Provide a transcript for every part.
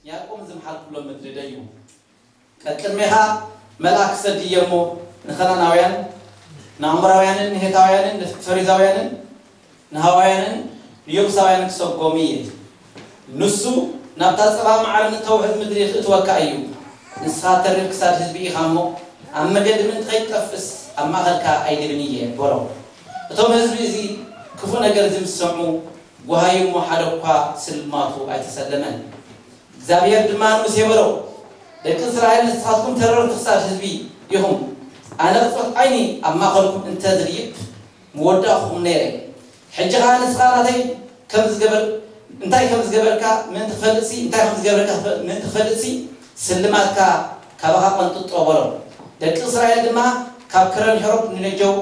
ያዕቆብ ዝመሓልኩሎም ምድሪ ደዩ። ቀቅድሜኻ መልኣክ ሰድየ እሞ ንኸነዓናውያን፣ ንኣሞራውያንን ንሄታውያንን ንፈሪዛውያንን ንሃዋውያንን ንዮብሳውያንን ክሰጎም እየ። ንሱ ናብታ ጸባ መዓርን እተውሕዝ ምድሪ ክእትወካ እዩ። ንስኻ ተሪር ክሳድ ህዝቢ ኢኻ እሞ፣ ኣብ መገዲ ምእንቲ ኸይትጠፍእስ ኣብ ማእኸልካ ኣይድብን እየ በሎ። እቶም ህዝቢ እዚ ክፉእ ነገር እዚ ምስ ሰምዑ፣ ጓሃዩ እሞ ሓደ እኳ ስልማቱ ኣይተሰለመን። እግዚኣብሔር ድማ ንሙሴ በሎ፣ ደቂ እስራኤል ንስኻትኩም ተረርቲ ክሳድ ህዝቢ ኢኹም። ኣነ ቅጽበት ዓይኒ ኣብ ማእኸልኩም እንተ ዝድይብ ምወዳእኹኹም ነይረ። ሕጂ ኸኣ ንስኻ ናተይ ከም ዝገበር እንታይ ከም ዝገበርካ ምእንቲ ክፈልጥሲ እንታይ ከም ዝገበርካ ምእንቲ ክፈልጥሲ ስልማትካ ካባኻ ቀንጥጦ በሎ። ደቂ እስራኤል ድማ ካብ ከረን ሄሮብ ንነጀው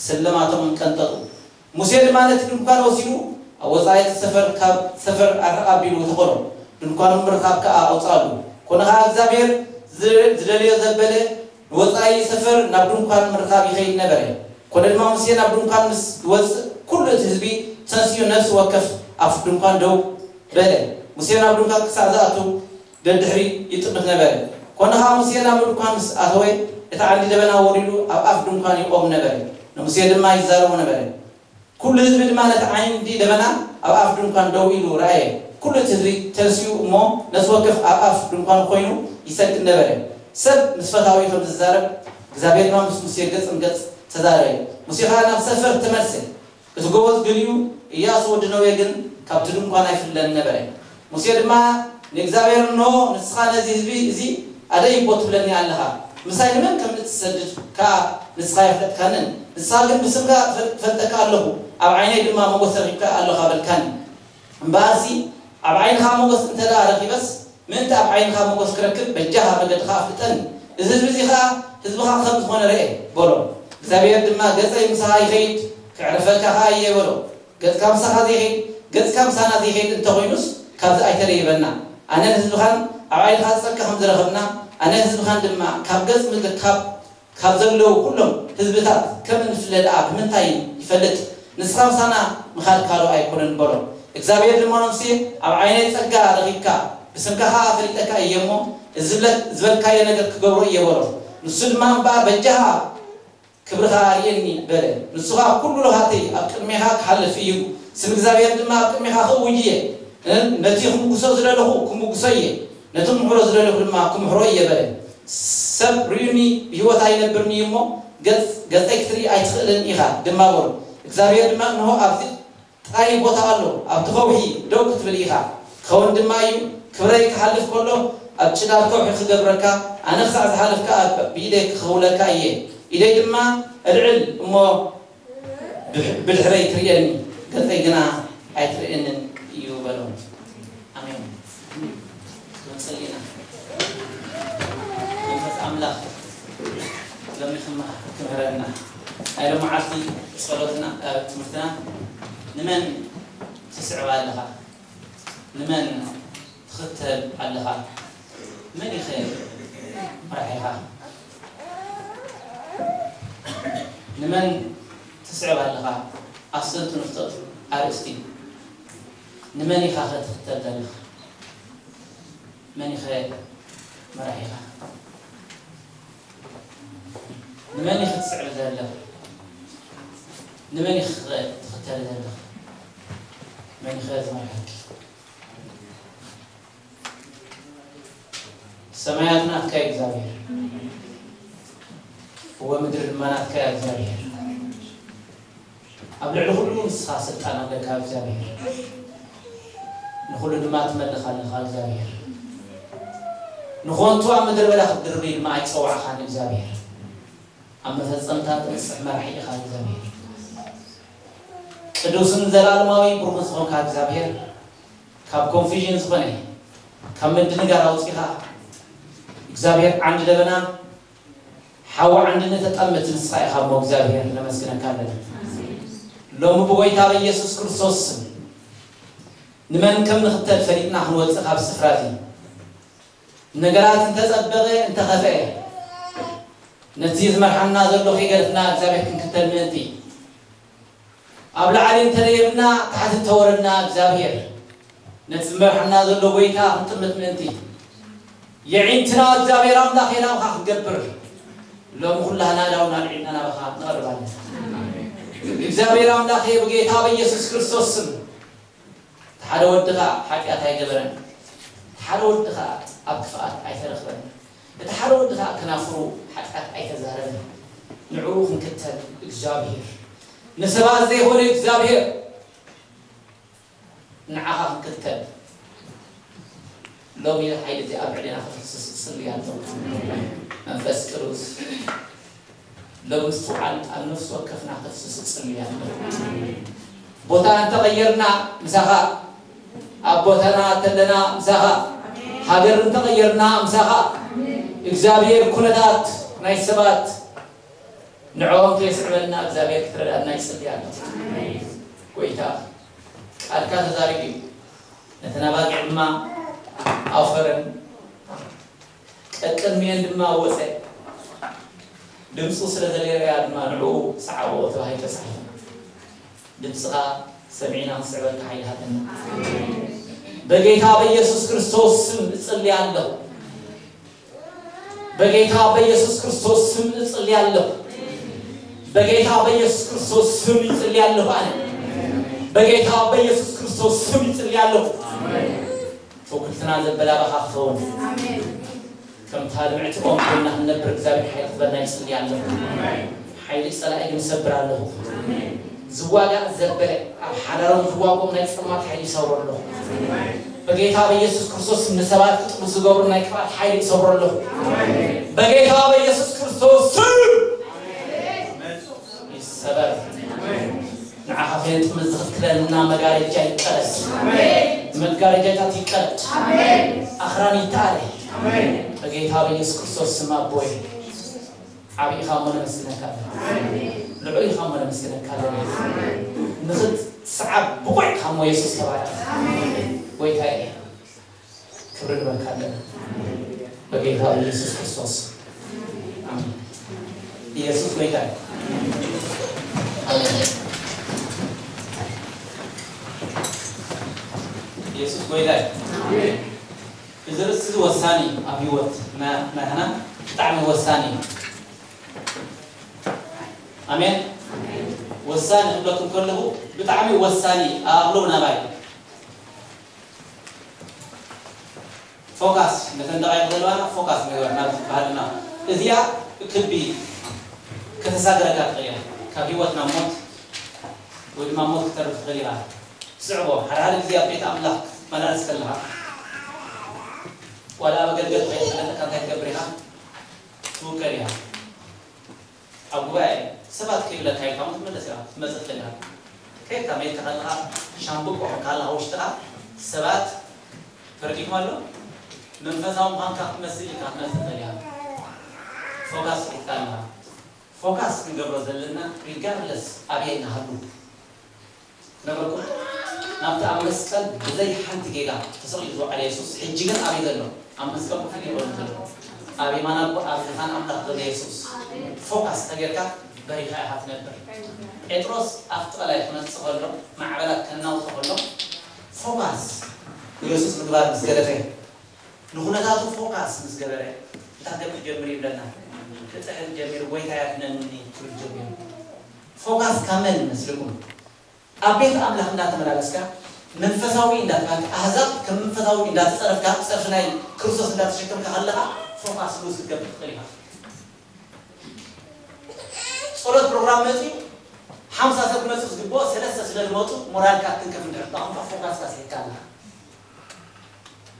ስልማቶም ቀንጠጡ። ሙሴ ድማ ነቲ ድንኳን ወሲዱ ኣብ ወጻኢ እቲ ሰፈር ካብ ሰፈር ኣርሕቕ ኣቢሉ ተኸሎ። ድንኳኑ ምርኻብ ከኣ ኣውጽኣሉ። ኮነ ኸኣ እግዚኣብሔር ዝደ- ዝደልዮ ዘበለ ንወጻኢ ሰፈር ናብ ድንኳን ምርኻብ ይኸይድ ነበረ። ኮነ ድማ ሙሴ ናብ ድንኳን ምስ ዝወጽእ ኩሉ እቲ ህዝቢ ተንሲኡ ነፍሲ ወከፍ ኣፍ ድንኳን ደው በለ። ሙሴ ናብ ድንኳን ክሳዕ ዝኣቱ ደድሕሪ ይጥምት ነበረ። ኮነ ኸኣ ሙሴ ናብ ድንኳን ምስ ኣተወ እቲ ዓንዲ ደበና ወሪዱ ኣብ ኣፍ ድንኳን ይቆም ነበረ። ንሙሴ ድማ ይዛረቦ ነበረ። ኩሉ ህዝቢ ድማ ነቲ ዓይንዲ ደበና ኣብ ኣፍ ድንኳን ደው ኢሉ ረኣየ። ኩሉ እቲ ህዝቢ ተንሲኡ እሞ ነፍሲ ወከፍ ኣብ ኣፍ ድንኳኑ ኮይኑ ይሰግድ ነበረ። ሰብ ምስ ፈታዊ ከም ዝዛረብ እግዚኣብሔር ድማ ምስ ሙሴ ገጽ ንገጽ ተዛረበ። ሙሴ ኸኣ ናብ ሰፈር ተመልሰ። እቲ ጎበዝ ገሊኡ እያሱ ወዲ ነዌ ግን ካብቲ ድንኳን ኣይፍለን ነበረ። ሙሴ ድማ ንእግዚኣብሔር እንሆ ንስኻ ነዚ ህዝቢ እዚ ኣደይቦ ትብለኒ ኣለኻ፣ ምሳይ ንመን ከም እትሰድድ ከኣ ንስኻ ኣይፈለጥካንን። ንስኻ ግን ብስምካ እፈልጠካ ኣለኹ፣ ኣብ ዓይነይ ድማ ሞገስ ረኺብካ ኣለኻ በልካኒ። እምበኣርሲ ኣብ ዓይንኻ ሞገስ እንተ ደኣ ረኺበስ ምእንቲ ኣብ ዓይንኻ ሞገስ ክረክብ በጃኻ መገድኻ ኣፍልጠኒ። እዚ ህዝቢ እዚ ኸኣ ህዝብኻ ከም ዝኾነ ርኤ በሎ። እግዚኣብሔር ድማ ገጸይ ምሳኻ ይኸይድ ክዕርፈካ ኸኣ እየ በሎ። ገጽካ ምሳኻ ዘይኸይድ ገጽካ ምሳና ዘይኸይድ እንተኾይኑስ ካብዚ ኣይተለይበና። ኣነን ህዝብኻን ኣብ ዓይንኻ ጸጋ ከም ዝረኸብና ኣነን ህዝብኻን ድማ ካብ ገጽ ምድሪ ካብ ካብ ዘለዉ ኩሎም ህዝብታት ከም እንፍለ ደኣ ብምንታይ ይፈልጥ? ንስኻ ምሳና ምኻድካ ዶ ኣይኮነን? በሎ። እግዚኣብሔር ድማ ንሙሴ ኣብ ዓይነይ ጸጋ ረኺብካ ብስምካ ኸኣ ፈሊጠካ እየ እሞ እዚ ዝበለክ- ዝበልካዮ ነገር ክገብሮ እየ በሎ። ንሱ ድማ እምበኣር በጃኻ ክብርኻ ኣርእየኒ በለ። ንሱ ኸኣ ኩሉ ሎሃተይ ኣብ ቅድሜኻ ክሓልፍ እዩ፣ ስም እግዚኣብሔር ድማ ኣብ ቅድሜኻ ክእውጅ እየ። ነቲ ክምጉሶ ዝደለኹ ክምጉሶ እየ፣ ነቲ ክምሕሮ ዝደለኹ ድማ ክምሕሮ እየ በለ። ሰብ ርእዩኒ ብህይወት ኣይነብርን እዩ እሞ ገጽ ገጸይ ክትርኢ ኣይትኽእልን ኢኻ ድማ በሎ። እግዚኣብሔር ድማ እንሆ ኣብዚ ጥራይ ቦታ ኣሎ፣ ኣብቲ ከውሒ ደው ክትብል ኢኻ። ክኸውን ድማ እዩ፣ ክብረይ ክሓልፍ ከሎ ኣብ ጭዳድ ከውሒ ክገብረካ፣ ኣነ ክሳዕ ዝሓልፍ ከኣ ብኢደይ ክኸውለካ እየ። ኢደይ ድማ እልዕል እሞ ብድሕረይ ትርእየኒ፣ ገጸይ ግና ኣይትርእየንን እዩ በሎም። ኣሜን። ክንጽሊ ኢና። መንፈስ ኣምላኽ ሎሚ ክመሃ- ክምህረና። ናይ ሎመዓልቲ ጸሎትና ትምህርትና ንመን ትስዕብ ኣለኻ? ንመን ትኽተል ኣለኻ? መን ኢኸ መራሒኻ? ንመን ትስዕብ ኣለኻ? ኣሰልቱ ንፍጠጡ ኣርእስቲ። ንመን ኢኻ ኸ ትኽተል ዘለኻ? መን ኢኸ መራሒኻ? ንመን ኢኺ ትስዕብ ዘለኺ? ንመን ኢኺ ትኽተሊ ዘለኺ? መን ኢኸ ዝመርሐኪ? ሰማያት ናትካ እዩ እግዚኣብሔር፣ እወ ምድሪ ድማ ናትካ እያ እግዚኣብሔር። ኣብ ልዕሊ ኩሉ ንስኻ ስልጣን ኣለካ እግዚኣብሔር፣ ንኹሉ ድማ ትመልኽ ኣለኻ እግዚኣብሔር። ንኾንቱ ኣብ ምድሪ በዳ ክትድርብይ ድማ ኣይጸዋዕኻን እግዚኣብሔር። ኣብ መፈጸምታ ትበጽሕ መራሒ ኢኻ እግዚኣብሔር። ቅዱስን ዘላለማዊ ብሩኽን ዝኾንካ እግዚኣብሔር፣ ካብ ኮንፊዥን ዝኾነ ካብ ምድንጋር ኣውጺኻ እግዚኣብሔር ዓንዲ ደበና ሓዊ ዓንዲ ንተጠምት ንስኻ ኢኻ እሞ እግዚኣብሔር ነመስግነካ ኣለና። ሎሚ ብጎይታ በኢየሱስ ክርስቶስ ስም ንመን ከም ንኽተል ፈሊጥና ክንወጽእ ካብ ስፍራ እዚ ነገራት እንተጸበቐ እንተኸፍአ ነቲ ዝመርሓና ዘሎ ከይገደፍና እግዚኣብሔር ክንክተል ምእንቲ ኣብ ላዕሊ እንተደየብና ታሕቲ እንተወረድና እግዚኣብሔር ነቲ ዝመርሓና ዘሎ ጎይታ ክንጥምት ምእንቲ የዒንትና እግዚኣብሔር ኣምላኽ ናባኻ ክንገብር ሎሚ ኩላህና ዳውን ኣልዒልና ናባኻ ንቐርብ ኣለና። እግዚኣብሔር ኣምላኽ ብጌታ በኢየሱስ ክርስቶስ ስም እቲ ሓደ ወድኻ ሓጢኣት ኣይገበረን። እቲ ሓደ ወድኻ ኣብ ክፍኣት ኣይተረኽበን። እቲ ሓደ ወድኻ ከናፍሩ ሓጢኣት ኣይተዛረበን። ንዕኡ ክንክተል እግዚኣብሔር ንሰባት ዘይኮነ እግዚኣብሔር ንዓኻ ክንክተል ሎሚ ሓይሊ እዚ ኣብ ልዕሌና ክፍስስ እጽሊ ኣለኹ። መንፈስ ቅዱስ ሎሚ ምስትውዓል ኣብ ነፍሲ ወከፍና ክፍስስ እጽሊ ኣለኹ። ቦታ እንተቐየርና ምሳኻ፣ ኣብ ቦታና እንተለና ምሳኻ፣ ሃገር እንተቐየርና ምሳኻ፣ እግዚኣብሔር ኩነታት ናይ ሰባት ንዕኦም ከየስዕበልና እግዚኣብሔር ክትረዳእና ይጽሊ ኣለኹ። ጎይታ ቃልካ ተዛሪቡ እዩ። ነተን ኣባጊዕ ድማ ኣውፈረን፣ ቀቅድሚኤን ድማ ወፀ። ድምፁ ስለ ዘሌረያ ድማ ንዕኡ ሰዓብኦ ተባሂሉ ተፃሒፉ። ድምፅኻ ሰሚዕና ክንስዕበካ ሓይሊ ሃበና። በጌታ በኢየሱስ ክርስቶስ ስም እጽልይ ኣለኹ። በጌታ በኢየሱስ ክርስቶስ ስም እጽልይ ኣለኹ። በጌታ በኢየሱስ ክርስቶስ ስም ይጽልይ ኣለኹ ኣነ። በጌታ በኢየሱስ ክርስቶስ ስም ይጽልይ ኣለኹ። ትውክልትና ዘበላበኻ ክኸውን። ከምታ ልምዕቲ ኦም ኮይና ክንነብር እግዚኣብሔር ሓይሊ ክበና ይጽልይ ኣለኹ። ሓይሊ ጸላኢ ግን ሰብር ኣለኹ። ዝዋጋእ ዘበለ ኣብ ሓዳሮም ዝዋግኦም ናይ ጸልማት ሓይሊ ይሰብሮ ኣለኹ። በጌታ በኢየሱስ ክርስቶስ ንሰባት ክጥሉ ዝገብሩ ናይ ክፍኣት ሓይሊ ይሰብሮ ኣለኹ። በጌታ በኢየሱስ ክርስቶስ ስም ይሰበር። ንዓኻ ከየጥምት ዝኽልክለና መጋረጃ ይቀረድ። መጋረጃታት ይቀረድ። ኣኽራን ይተኣለ። በጌታ በኢየሱስ ክርስቶስ ስም ኣቦይ ዓቢ ኢኻ እሞ ነመስግነካ ኣለና። ልዑል ኢኻ እሞ ነመስግነካ ኣለና። ንኽትሰዓብ ብቑዕ ኢኻ እሞ የሱስ ተባረኽ። ጎይታዬ ክብሪ ንበካ ኣለና። በጌታ በኢየሱስ ክርስቶስ ኣሜን። ኢየሱስ ጎይታ እዩ። ኣሜን። ኢየሱስ ጎይታ እዩ። እዚ ርእሲ እዚ ወሳኒ እዩ ኣብ ህይወት ና-፣ ናትና ብጣዕሚ ወሳኒ እዩ። ኣሜን። ወሳኒ ክብለኩም ከለኹ ብጣዕሚ ወሳኒ ኣብ ኣቕልቦና ባይ ፎካስ ነተን ደቓይቕ ዘለዋና ፎካስ ንግበር ናብ ባህልና። እዚኣ ክቢ ከተሳግረካ ትኽእል እያ። ካብ ህይወት ናብ ሞት ወይ ድማ ሞት ክተርፍ ትኽእል ኢኻ። ስዕቦ፣ ሓደ ሓደ ግዜ ኣብ ቤት ኣምላኽ ክትመላለስ ከለኻ ዋላ ኣብ ኣገልገል ከይተፈለጠካ እንታይ ትገብር ኢኻ? ትውከል ኢኻ። ኣብ ጉባኤ ሰባት ከይብለካ ኢልካ እውን ክትመለስ ኢኻ፣ ክትመጽእ ትኽእል ኢኻ። ከይድካ መይድካ ከለኻ ሻምብቆ ኮንካ ኣለኻ ውሽጥኻ ሰባት ፈርዲኩም ኣሎ። መንፈሳዊ ምዃንካ ክትመስል ኢልካ ክትመጽእ ትኽእል ኢኻ። ፎካስ ሒዝካ ኣለኻ። ፎካስ ክንገብሮ ዘለና ሪጋርድለስ ኣበይ ንሃሉ ክነግረኩም። ናብቲ ኣብ መስቀል ብዘይ ሓንቲ ጌጋ ተሰቒሉ ዝወዓለ የሱስ፣ ሕጂ ግን ኣበይ ዘሎ? ኣብ መስቀል ኮፍ ኢሉ ይኸውን ዘሎ። ኣብ የማን ኣቦ፣ ኣብ ዝፋን ኣምላኽ ዘሎ የሱስ። ፎካስ ተጌርካ በሪኻ ኢኻ ትነብር። ጴጥሮስ ኣብቲ ቀላይ ክመጽእ ከሎ፣ ማዕበላት ከናውጾ ከሎ፣ ፎካስ ንየሱስ ምግባር ምስ ገደፈ፣ ንኹነታቱ ፎካስ ምስ ገበረ፣ እንታይ ክገብር ጀሚሩ ይብለና? ክጥሕል ጀሚሩ፣ "ጎይታ ያድነኒ" ክብል ጀሚሩ። ፎካስ ካብ መን ይመስልኩም? ኣብ ቤት ኣምላኽ እንዳተመላለስካ፣ መንፈሳዊ እንዳተባልካ፣ ኣህዛብ ከም መንፈሳዊ እንዳተጸረፍካ፣ ጸርፊ ናይ ክርስቶስ እንዳተሸከምካ ከለኻ፣ ፎካስ ሉዝ ክትገብር ትኽእል ኢኻ። ጸሎት ፕሮግራም መጺኡ፣ ሓምሳ ሰብ ክመጽእ ዝግብኦ፣ ሰለስተ ስለ ዝመጹ፣ ሞራልካ ክትንከፍ እንድሕር ዳኹምካ፣ ፎካስካ ስሒትካ ኣለኻ።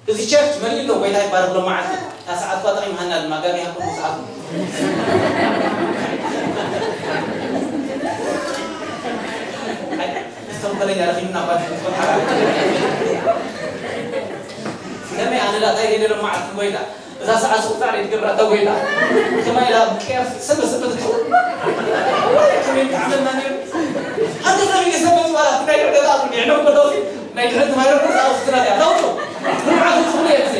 እዚ ቸርች መሊኡ ኣሎ፣ ጎይታ ይባረክ። ሎም መዓልቲ እታ ሰዓት እኳ ጠቒምሃና ድማ፣ ጋቢ ሃብኩም ሰዓት። ኣይ፣ እቶም ከለኛ ረኺብና እኳ ንሕን ትኾን ሓራ። ስለመይ ኣነ ዳታ ይደለ ሎም መዓልቲ ጎይታ። እዛ ሰዓት ሱቕ ጻዕሪ ትገብራ እታ ጎይታ። ከማይ ኢላ ቅያስ ስብ ስብ ትትው። ወይ ከመይ ተዓመልና ነይሩ። ሓንቲ ሰብ ኢለ ሰብ መጽዋራ ናይ ዕደላ ኣፉ ንዕነው ከለውሲ ናይ ድሕረት ማይረኮ ሰዓት ስትራዳ ለውጡ። ንብዓት ትኽሉ የብሰ።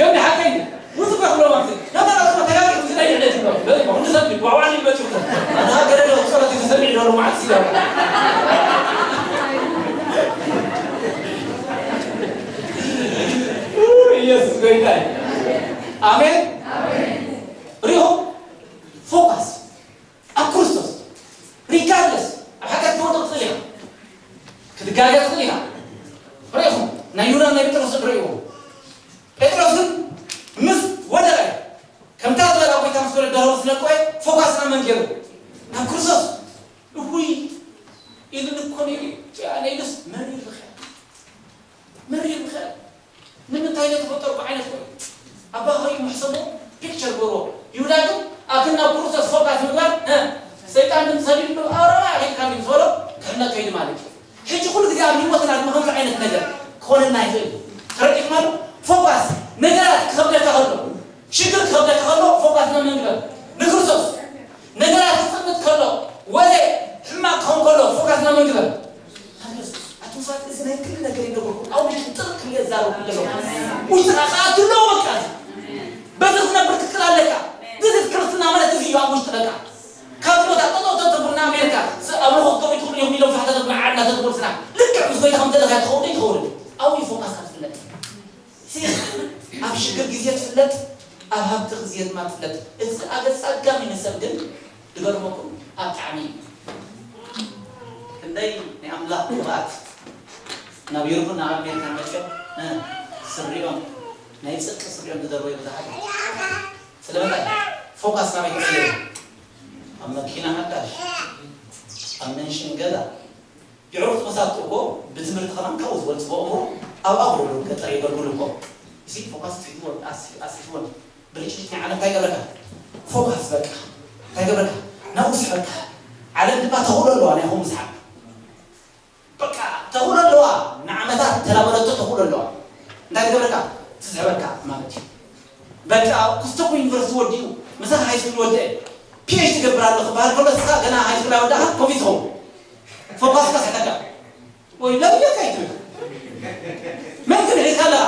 ዮም ሓቀይ። ውስጥ ከፍሎ ማለት። ናታ ራሱ ተጋሪ እዚ ናይ ዕደት ነው። በዚህ ነው። ሁሉ ሰብ ቢዋዋል ይመጡ። እና ገደለ ጸሎት የተሰሚ ነው ማለት ሲለው። ኢየሱስ ጎይታ። ኣሜን። ሪኹም፣ ፎካስ ኣብ ክርስቶስ። ሪጋርድለስ፣ ኣብ ሓጢኣት ክትወድቕ ትኽእል ኢኻ፣ ክትጋገ ትኽእል ኢኻ። ሪኹም፣ ናይ ዩዳን ናይ ጴጥሮስን ርእይዎ። ጴጥሮስ ግን ምስ ወደቐ፣ ከምታ ዝበላ ጎይታ ምስ ወለደ ምስ ነቆየ፣ ፎካስ ናብ መን ገይሩ? ናብ ክርስቶስ። እውይ ኢሉ እኮ ነይሩ። ያ ነይሉስ መሪር ብኸ መሪር ብኸ ንምንታይ ለተፈጠርኩ ዓይነት ኮይኑ ኣባ ኸይ መሕሰቦ ፒክቸር ገይሮ። ይሁዳ ግን ኣክን ናብ ክርስቶስ ፎካስ ምግባር፣ እ፣ ሰይጣን ግን ሰሊሉ ኣረባ ሄድካ እንዲ ዝበሎ ክሕነት ከይዱ ማለት እዩ። ሕጂ ኩሉ ግዜ ኣብ ህይወትና ድማ ከምዚ ዓይነት ነገር ክኾነና ይኽእል እዩ። ተረዲእኩም ኣሎ? ፎካስ ነገራት ክኸብደካ ከሎ፣ ሽግር ክኸብደካ ከሎ ፎካስ ናብ መን ግበር? ንክርስቶስ። ነገራት ክጽብት ከሎ፣ ወለ ሕማቅ ክኸውን ከሎ ፎካስ ናብ መን ግበር? ኣቱም ሰባት፣ እዚ ናይ ክሊ ነገር ይነገርኩም። ኣብ ውሽጢ ጥርቅ ክብል እየ ዝዛረበኩም ዘለኹ። ውሽጥኻ ከኣ ትሎ በቃ። በዚ ክትነብር ክትክእል ኣለካ። እዚ ክርስትና ማለት እዚ እዩ ኣብ ውሽጢ በቃ። ካብ ቦታ ጠጠው ተትብሉ ንኣሜሪካ፣ ስ-፣ ኣብ ርሑቕ ክትገብሩ ትኽእሉ ኢኹም ኢሎም ፋሕ ተተብሉ ዓድና ተትብሉ ስና። ልክዕ ምስ ጎይታ ከም ዘለኻ ትኸውን ዶ ይኸውን? ኣብኡ እዩ ፎካስካ ዝፍለጥ። ሲ-፣ ኣብ ሽግር ግዜ ትፍለጥ፣ ኣብ ሃብቲ ግዜ ድማ ትፍለጥ። እዚ ኣገ-፣ ጸጋሚ ንሰብ ግን ዝገርመኩም ኣብ ጣዕሚ እዩ። ክንደይ ናይ ኣምላኽ ቅብኣት ናብ ዩሮፕን ናብ ኣሜሪካን መጺኦም፣ እ፣ ስሪኦም፣ ናይ ጽድቂ ስሪኦም ዝደርበዩ ብዙሓት እዮም። ስለምንታይ? ፎካስ ናበይ ተቐይሩ? ኣብ መኪና ሓዳሽ፣ ኣብ መንሽን ገዛ። የዕሩኽቲ መሳፍንቲ እኮ ብትምህርቲ ከማን ካብኡ ዝበልጽ በእምሮ ኣብ ኣጉሮ ገጠር የገልግሉ እኮ። እዚ ፎካስ ትሕትወን ኣስ-፣ ኣስሕትወን ብልጭልጭ ናይ ዓለም እንታይ ገብረካ? ፎካስ በቃ። እንታይ ገብረካ? ናብኡ ስሕበካ። ዓለም ድማ ተኽእሎ ኣለዋ ናይ ኹም ምስሓብ። በቃ ተኽእሎ ኣለዋ። ንዓመታት ተላመደቶ ተኽእሎ ኣለዋ። እንታይ ትገብረካ? ትስሕበካ ማለት እዩ። በቃ ክስቶኮ ዩኒቨርሲቲ ወዲኡ፣ ምሳኻ ሃይስኩል ወደአ፣ ፒኤች ትገብር ኣለኹ ክበሃል ከሎ፣ ንስኻ ገና ሃይስኩል ኣይወዳእኻን፣ ኮቪድ ትኸውን። ፎካስካ ስሕተካ። ወይ ለብየካ ኣይትብል። መን ግን ሒዝካ ኣለኻ?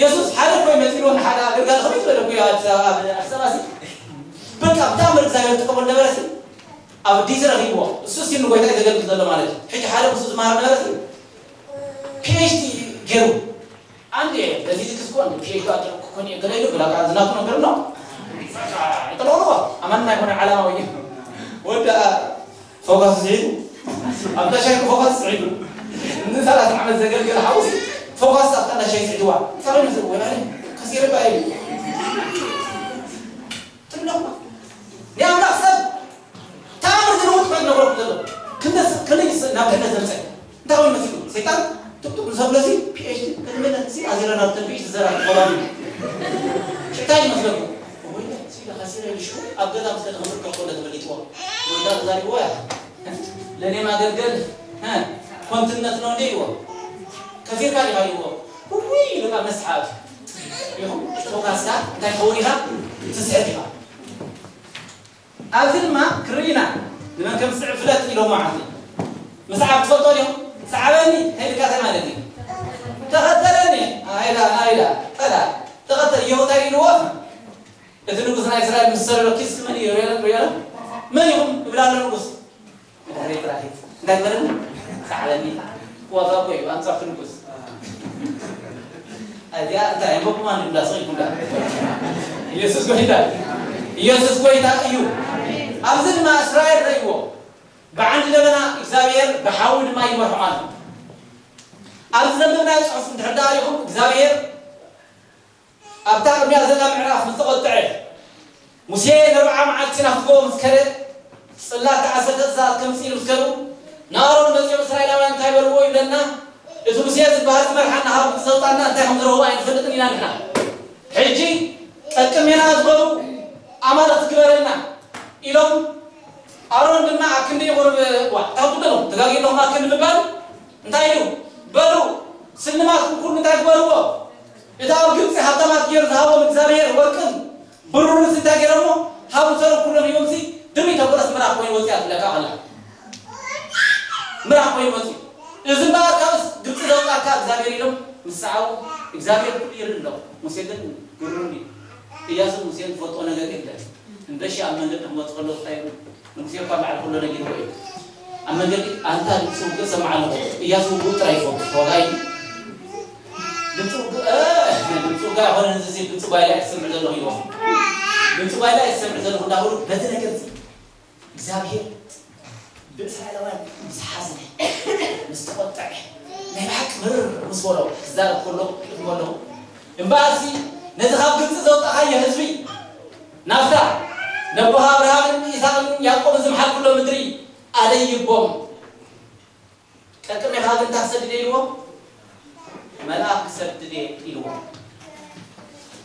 የሱስ ሓደ እኮ እዩ መፂኡ፣ ንሓደ ኣገልጋሊ ከመይ ዝበለ እኮ እዩ፣ ኣብ ኣዲስ ኣበባ፣ ኣብ ኣዲስ ኣበባ ሲ። በቃ ብተኣምር እግዚኣብሔር ጥቀመሉ ነበረ ሲ። ኣብ ዲሲ ረኺብዎ። እሱ ሲ ንጎይታ እዩ ዘገልግል ዘሎ ማለት እዩ። ሕጂ ሓደ ምስኡ ዝመሃር ነበረ ሲ። ፒኤች ዲ ገይሩ። ኣንዴ በዚ ዝክስ ኮን ፒኤች ዲ ኣደረግኩ ኮን እየ ገለ ኢሉ ብላ ቃል ዝናቱ ነገር ነው። ይጥለውልዎ። ኣማን ናይ ሆነ ዓላማ ወይ ወደ ፎካስ ስዒዱ። ኣብ ሻይ ፎካስ ስዒዱ። ንሰላሳ ዓመት ዘገልገለ ሓውሲ ፎካስ ኣብ ሻይ ስዒድዋ። ሳሪ ምስ ወላ ከሲረ ባይ ትብለኹ። ናይ ኣምላኽ ሰብ ተኣምር ዝልውጥ ኮይኑ ነግረኩም ዘሎ። ክንደስ-፣ ክንደይ ስ-፣ ናብ ድሕነት ዘምፀ። እንታይ ኮይኑ መሲሉ? ሰይጣን ቱብቱብ ንሰብለሲ ፒኤች ዲ ቅድሚ ነሲ ኣዚረና ተንቢሽ ዝዘራ ቆራሚ። ሽታይ ይመስለኩም? ወይ ሲለ ከሲረ ልሽኩ ኣብ ገዛ ምስ ተደኸመ ከኮነ ተበሊጥዎ። ወዳ ተዛሪብዎ ያ። ለእኔ ማገልገል፣ እ፣ ኮንትነት ነው እንዴ ይዎ? ከሲርካ ዲኻ ይዎ? ውይ ኢሉ ካብ መስሓት። ይኹም፣ ፎካስካ እንታይ ትኸውን ኢኻ? ትስሕት ኢኻ። ኣብዚ ድማ ክርኢና ንመን ከም ዝስዕብ ፍለጥ ኢሎሞ። ዓቲ ምስዓብ ትፈልጦ ድዮም? ሰዓበኒ ከይልካ እንታይ ማለት እዩ? ተኸተለኒ። ኣይላ፣ ኣይላ፣ ጠላ። ተኸተል፣ የሆታ ኢልዎ። እቲ ንጉስ ናይ እስራኤል ምስ ሰረረ ኪስ መን እዩ? ሪኦ፣ ሪኦ። መን ኢኹም? ይብላ ኣሎ ንጉስ። ድሕሪ ጥራይ እንታይ ዝበለኒ? ሰዓበኒ። ዋጋ እኮ እዩ፣ ኣንጻር ንጉስ። እዚኣ እንታይ እሞ ኮማንድ እንዳ ሰው ይኩንዳ። ኢየሱስ ጎይታ፣ ኢየሱስ ጎይታ እዩ። ኣብዚ ድማ እስራኤል ረእይዎ። ብዓንዲ ደበና እግዚኣብሔር ብሓዊ ድማ ይመርሖም ኣሎ። ኣብዚ ዘንበብናዮ ጽሑፍ እንድሕር ደኣ ሪኹም እግዚኣብሔር ኣብታ ቅድሚያ ዘላ ምዕራፍ ምስ ተቖጥዐ፣ ሙሴ ነርብዓ መዓልቲ ናብቲ ጎቦ ምስ ከደ፣ ጽላት ተዓሰርተ ትእዛዛት ከምጽእ ኢሉ ምስ ከዱ፣ ንኣሮን መጺኦም እስራኤላውያን እንታይ በልዎ ይብለና፣ እቲ ሙሴ ዝበሃል ዝመርሓና ካብ ግብጺ ዘውጻና እንታይ ከም ዝረኸቡ ኣይንፈልጥን ኢና ንሕና። ሕጂ ቀቅሜና ዝበሉ ኣማልኽቲ ግበረልና ኢሎም፣ ኣሮን ድማ ኣክንዲ ይቑርብ ዋ፣ ታቱ ደሎ፣ ተጋጊ ኣለኹም ኣክንዲ ምባል እንታይ እዩ? በሉ፣ ስልማትኩም ኩሉ እንታይ ግበርዎ? እታ ኣብ ግብጺ ሃብታማት ገይሩ ዝሃቦም እግዚኣብሔር ወርቅን ብሩርን እንታይ ገይሮሞ? ሃቡ ተረፍ ኩሎም ሂቦምሲ፣ ድርቢት ኣበለስ ምራኽ ኮይኑ ወፂኣ ትብለካ ከላ። ምራኽ ኮይኑ ወፂኡ። እዚ እምበኣር ካብ ግብጺ ዘውፃካ እግዚኣብሔር ኢሎም ምስ ሰዓቡ፣ እግዚኣብሔር ኩሉ ይርኢ ኣሎ። ሙሴ ግን ግሩም እዩ። ኢያሱን ሙሴን ዝፈልጦ ነገር የለን። እምበሺ ኣብ መንገዲ ክመፁ ከለዉ እንታይ ይብሉ? ንጉሴ እኳ በዓል ኩሎ ነጊርዎ እዩ። ኣብ መንገዲ ኣንታ ድምፂ ውግእ ሰማዕ ኣለኹ። እያሱ ውግእ ጥራይ ይፈቱ። ተዋጋኢ ድምፂ ውግእ፣ እ፣ ድምፂ ጋር ሆነን እዚህ ድምፅ ጓይላ ይሰምዕ ዘለኹ ኢልዎም። ድምፅ ጓይላ ይሰምዕ ዘለኹ እንዳበሉ በዚ ነገር እዚ እግዚኣብሔር ብእስራኤላውያን ምስ ሓዘነ፣ ምስ ተቖጠዐ፣ ናይ ብሓቂ ምርር ምስ በሎ ክዛረብ ከሎ ርኢ ከለኹ፣ እምበኣርሲ ነዚ ካብ ግብፂ ዘውፃእካዮ ህዝቢ ናብታ ነቦኻ ኣብርሃምን ይስሐቅን ያዕቆብን ዝመሓልኩሎም ምድሪ ኣደይቦም። ቀቅድሜኻ ግን እንታይ ክሰድድ እየ ኢልዎ? መልኣኽ ክሰድድ እየ ኢልዎ።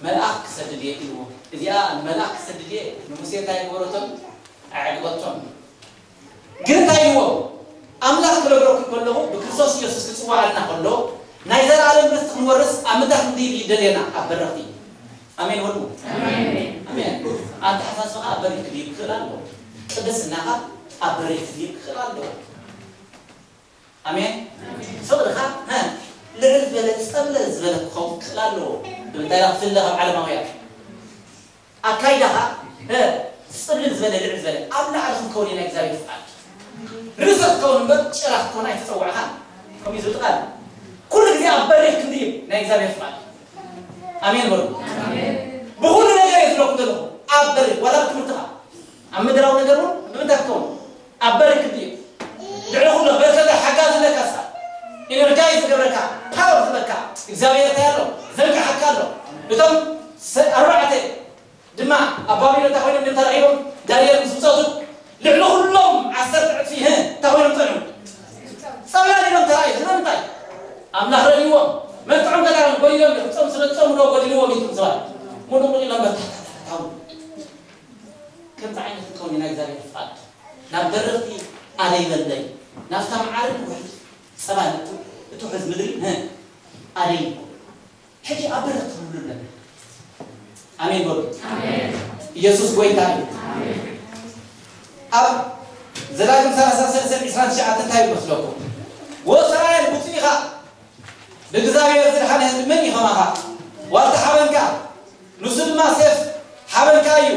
መልኣኽ ክሰድድ እየ ኢልዎ። እዚኣ መልኣኽ ክሰድድ እየ ንሙሴ እንታይ ገበረቶም? ኣዕግበቶም። ግን እንታይ ኢልዎ? ኣምላኽ ክነግረኩም ከለኹ ብክርስቶስ ኢየሱስ ክጽዋዓልና ከሎ ናይ ዘላለም ርስቲ ክንወርስ ኣብ ምድሪ ክንድይብ ይደልየና ኣብ በረኽቲ። ኣሜን ወሉ። ኣሜን። ኣተሓሳስባኻ ኣብ በሪኽ ክድይብ ክኽእል ኣለዎ። ቅድስናኻ ኣብ በሪኽ ክድይብ ክኽእል ኣለዎ። ኣሜን። ፍቕርኻ ሀ፣ ልዕል ዝበለ ጸብለል ዝበለ ክኸውን ክኽእል ኣለዎ። ብምንታይ ኢኻ ክፍለ ካብ ዓለማውያን? ኣካይዳኻ ሀ፣ ጽብልል ዝበለ ልዕል ዝበለ ኣብ ላዕሊ ክትከውን ኢና እግዚኣብሔር ፍቓድ። ርእሰ ክትከውን እምበር ጭራ ክትከውን ኣይተጸዋዕኻን። ከምኡ እዩ ዝብል ቃል። ኩሉ ግዜ ኣብ በሪኽ ክንድይብ ናይ እግዚኣብሔር ፍቓድ። ኣሜን በሉ። ብኹሉ ነገር እየ ዝብለኩም ዘለኹ። ኣብ በሪኽ ዋላ ኣብ ትምህርትኻ ኣብ ምድራዊ ነገር እውን ብምንታይ ክትከውን ኣብ በረክት እዩ። ልዕሊ ኩሎ በርከተ ሓጋዚ ኣለካ፣ እሳ ኢነርጃይዝ ዝገብረካ፣ ፓወር ዝህበካ እግዚኣብሔር እንታይ ኣሎ? ዘንቅሓካ ኣሎ። እቶም ሰ- ኣርባዕተ ድማ ኣብ ባቢሎን እንታይ ኮይኖም እዮም ተረኺቦም? ዳንኤል ምስ ብጾቱ ልዕሊ ኩሎም ዓሰርተ ዕጽፊ ህ እንታይ ኮይኖም ጸንሑ? ጸብላል ኢሎም ተራእዩ። ስለምንታይ? ኣምላኽ ረድይዎም። መልክዖም ተጋሮም ጎዲሎም እዮም። ጾም ስለ ጾም ዶ ጎዲልዎም እዩ? እቶም ሰባት ሙሉቕ ኢሎም በታታታታው ከምዚ ዓይነት ክትከውን ኢና እግዚኣብሔር ፍቓድ። ናብ ደረኽቲ ኣደይ በለይ፣ ናብታ መዓርን ውሕድ ጸባን እትውሕዝ ምድሪ፣ እ፣ ኣደይ። ሕጂ ኣብ በረኽቲ ክንብሉ ኣለና። ኣሜን በሉ። ኣሜን። ኢየሱስ ጎይታ እዩ። ኣሜን። ኣብ ዘዳግም ሰላሳ ሰለስተ ዕስራን ትሽዓተን እንታይ ይመስለኩም? "ወእስራኤል ብፁዕ ኢኻ፣ ብእግዚኣብሔር ዝድሓነ ህዝቢ መን እዩ ከማኻ? ዋልታ ሓበንካ፣ ንሱ ድማ ሴፍ ሓበንካ እዩ።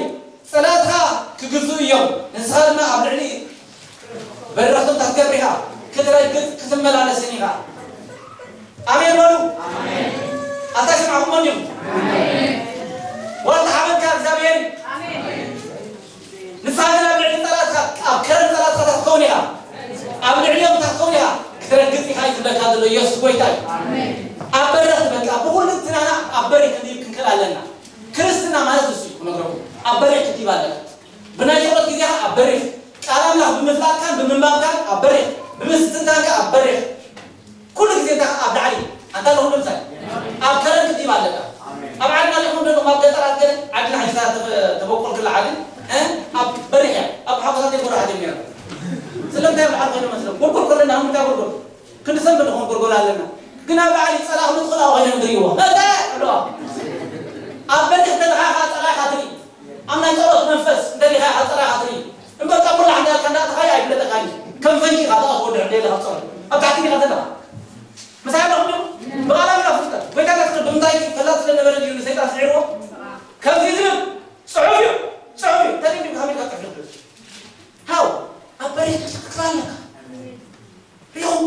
ጸላእትኻ ክግዝኡ እዮም፣ ንስኻ ድማ ኣብ ልዕሊ በረኽቶም ክትገብር ኢኻ፣ ክትረግጽ ክትመላለስን ኢኻ።" ኣሜን በሉ። ኣታ ይስማዕኩሞም ድዮም? ዋልታ ሓበንካ እግዚኣብሔር እዩ። ንስኻ ግን ኣብ ልዕሊ ጸላእትኻ፣ ኣብ ከረን ጸላእትኻ ክትከውን ኢኻ። ኣብ ልዕሊኦም ክትከውን ኢኻ። ክትረግጽ ኢኻ እዩ ዝብለካ ዘሎ ኢየሱስ ጎይታ እዩ። ኣብ በረኽቲ በቃ ብኹሉ ትናና ኣብ በረኽቲ ክንክእል ኣለና። ክርስትና ማለት እሱ እዩ ክነግረኩም። ኣብ በረኽቲ ክትይብ ኣለካ። ብናይ ጸሎት ግዜኻ ኣብ በሪኽ፣ ቃል ኣምላኽ ብምፍላጥካን ብምንባብካን ኣብ በሪኽ፣ ብምስትንታንካ ኣብ በሪኽ። ኩሉ ግዜ እንታይ ኣብ ላዕሊ፣ ኣንታ ኣለኹም ንምሳይ ኣብ ከረን ክትይብ ኣለካ። ኣብ ዓድና ኣለኹም ዘለኹም ኣብ ገጠራት ገለ ዓድና ሒዝካ ተበቆልክላ ዓዲ፣ እ፣ ኣብ በሪኽ እያ፣ ኣብ ሓጎሳት ይጎራሕ ጀሚራ። ስለምንታይ ኣብ ላዕሊ ኮይኑ መስሎም? ጎልጎል ከለና፣ ንምንታይ ጎልጎል? ክንዲ ሰንበት ንኾን ጎልጎል ኣለና። ግን ኣብ ላዕሊ ጸላእኹም ትኽእላ ኮይኖም ዝርእይዎ። እተ ኣለዋ። ኣብ በሪኽ ተለኻ ጸላእኻ ትርኢ። ኣብ ናይ ጸሎት መንፈስ እንተ ዲኻ ኢኻ ጸላእኻ ትርኢ። እምበር ቀቡላ እንዳልካ እንዳእተኻ ኣይፍለጠካን እዩ። ከም ፈንጂ ኢኻ ተኣትዎ ድሕር ደለኻ ጸሎት። ኣብ ታሕቲ ዲኻ ዘለኻ? ምሳይ ኣለኹም ዲኹም? ብቓል ኣምላኽ ፍልጠት። ጎይታ ኢየሱስ ብምንታይ ፈላጥ ስለ ነበረ ድዩ ንሰይጣን ስዒርዎ? ከምዚ ዝብል ጽሑፍ እዩ። ጽሑፍ እዩ። ተደጊምካ ከመይ ኢልካ ጽሑፍ ትብል? ሃው፣ ኣብ በሪኽ ክትክል ኣለካ። ሪኹም፣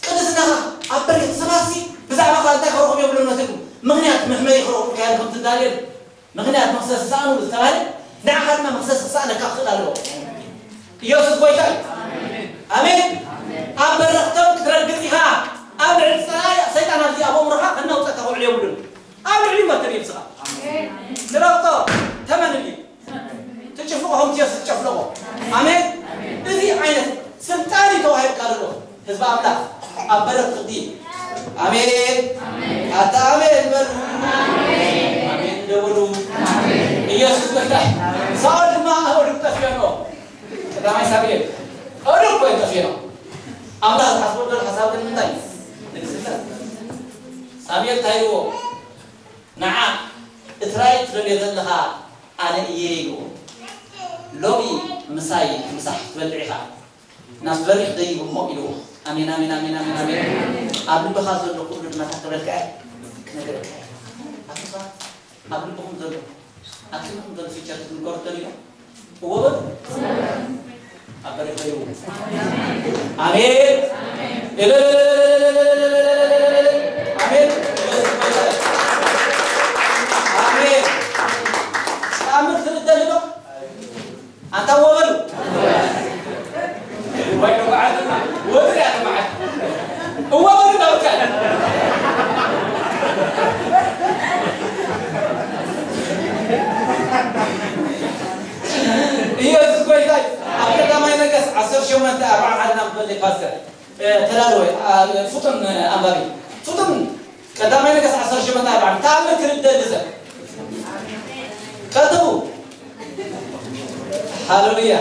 ቅድስናኻ ኣብ በሪኽ። ሰባትሲ ብዛዕባኻ እንታይ ክረኽቡ የብሎም መሲልኩም። ምኽንያት መሕመዪ ክረኽቡ ከያል ከምቲ ዳንኤል ምኽንያት መኽሰስ ዝሰኣኑ ዝተባህለ፣ ንዓኻ ድማ መኽሰስ ክሰኣነካ ክኽእል ኣለዎ። ኢየሱስ ጎይታ እዩ። ኣሜን። ኣብ በረኽቶም ክትረግጽ ኢኻ። ኣብ ልዕሊ ጸላኢ ሰይጣን ኣብዚ ኣብ ኣእምሮኻ ከናውጸካ ክውዕል የብሉን። ኣብ ልዕሊ መተር ይብስኻ። ንረግጦ ተመን እዩ። ትጭፍልቆ ከም ትየሱ ትጨፍልቆ። ኣሜን። እዚ ዓይነት ስልጣን እዩ ተዋሂብካ ዘሎ ህዝቢ ኣምላኽ ኣብ በረኽቲ። ኣሜን። ኣታ ኣሜን በሉ። ኣሜን ደውሉ። ኢየሱስ ጎይታ። ሳኦል ድማ ኣእዱግ ጠፍዮ ነው። ቀዳማይ ሳሙኤል ኣእዱግ ኮይኑ ጠፍዮ ነው። ኣምላኽ ዝሓስቦ ዘሎ ሓሳብ ግን ምንታይ እዩ? ንግስነት። ሳሙኤል እንታይ ኢልዎ? ንዓ እትራይ ትደልዮ ዘለኻ ኣነ እየ ኢልዎ። ሎሚ ምሳይ ምሳሕ ትበልዕ ኢኻ። ናብ በሪኽ ደይብ እሞ ኢልዎ። ኣሜን፣ ኣሜን፣ ኣሜን፣ ኣሜን፣ ኣሜን። ኣብ ልብኻ ዘሎ ኩሉ ድማ እንታይ ክብለካ እየ? ክነግረካ እየ። ኣቱኻ ኣብ ልብኹም ዘሎ፣ ኣብ ክንድኹም ዘሎ ፊቸር ክትንገሩ ትደልዩ ዶ? እወ በሉ። ኣብ በሪኽ ደይቡ። ኣሜን። ኣሜን። ፓስተር፣ እ፣ ተዳለወ፣ ኣ፣ ፍጡን፣ እ፣ ኣንባቢ። ፍጡን ቀዳማይ ነገስት ዓሰርተ ሸሞንተ ኣርባዕተ ተኣምር ክርደእ ንዘብ። ቀጥቡ። ሃሌሉያ።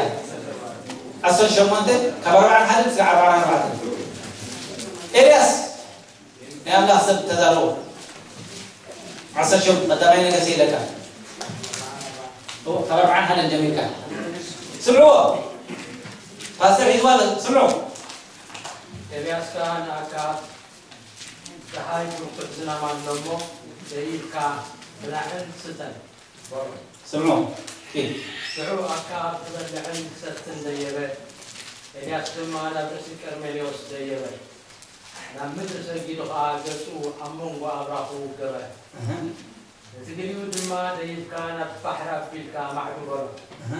ዓሰርተ ሸሞንተ ካብ ኣርባዕተ ሓደ እስከ ኣርባዕተ ኣርባዕተ። ኤልያስ ናይ ኣምላኽ ሰብ ተዛረቦ። ዓሰርተ ሸሞንተ ቀዳማይ ነገስት ኢለካ። ኦ፣ ካብ ኣርባዕተ ሓደ ጀሚርካ። ስምዕዎ። ፓስተር ሒዝዋ ኣሎ። ስምዑ። ኤልያስ ከኣ ንኣክዓብ፣ "ደሃይ ብርቱዕ ዝናም ኣሎ እሞ፣ ደይብካ ብላዕን ስተን" በሎ። ስምዑ። ኦኬ። ሽዑ ኣክዓብ ክበልዕን ክሰትን ደየበ። ኤልያስ ድማ ናብ ርእሲ ቀርሜሌዎስ ደየበ። ናብ ምድሪ ሰጊዱ ኸኣ ገጹ ኣብ መንጎ ኣብራኹ ገበረ። እህ። ነቲ ገሊኡ ድማ ደይብካ ናብ ባሕሪ ኣቢልካ ኣማዕዱ በሎ። እህ።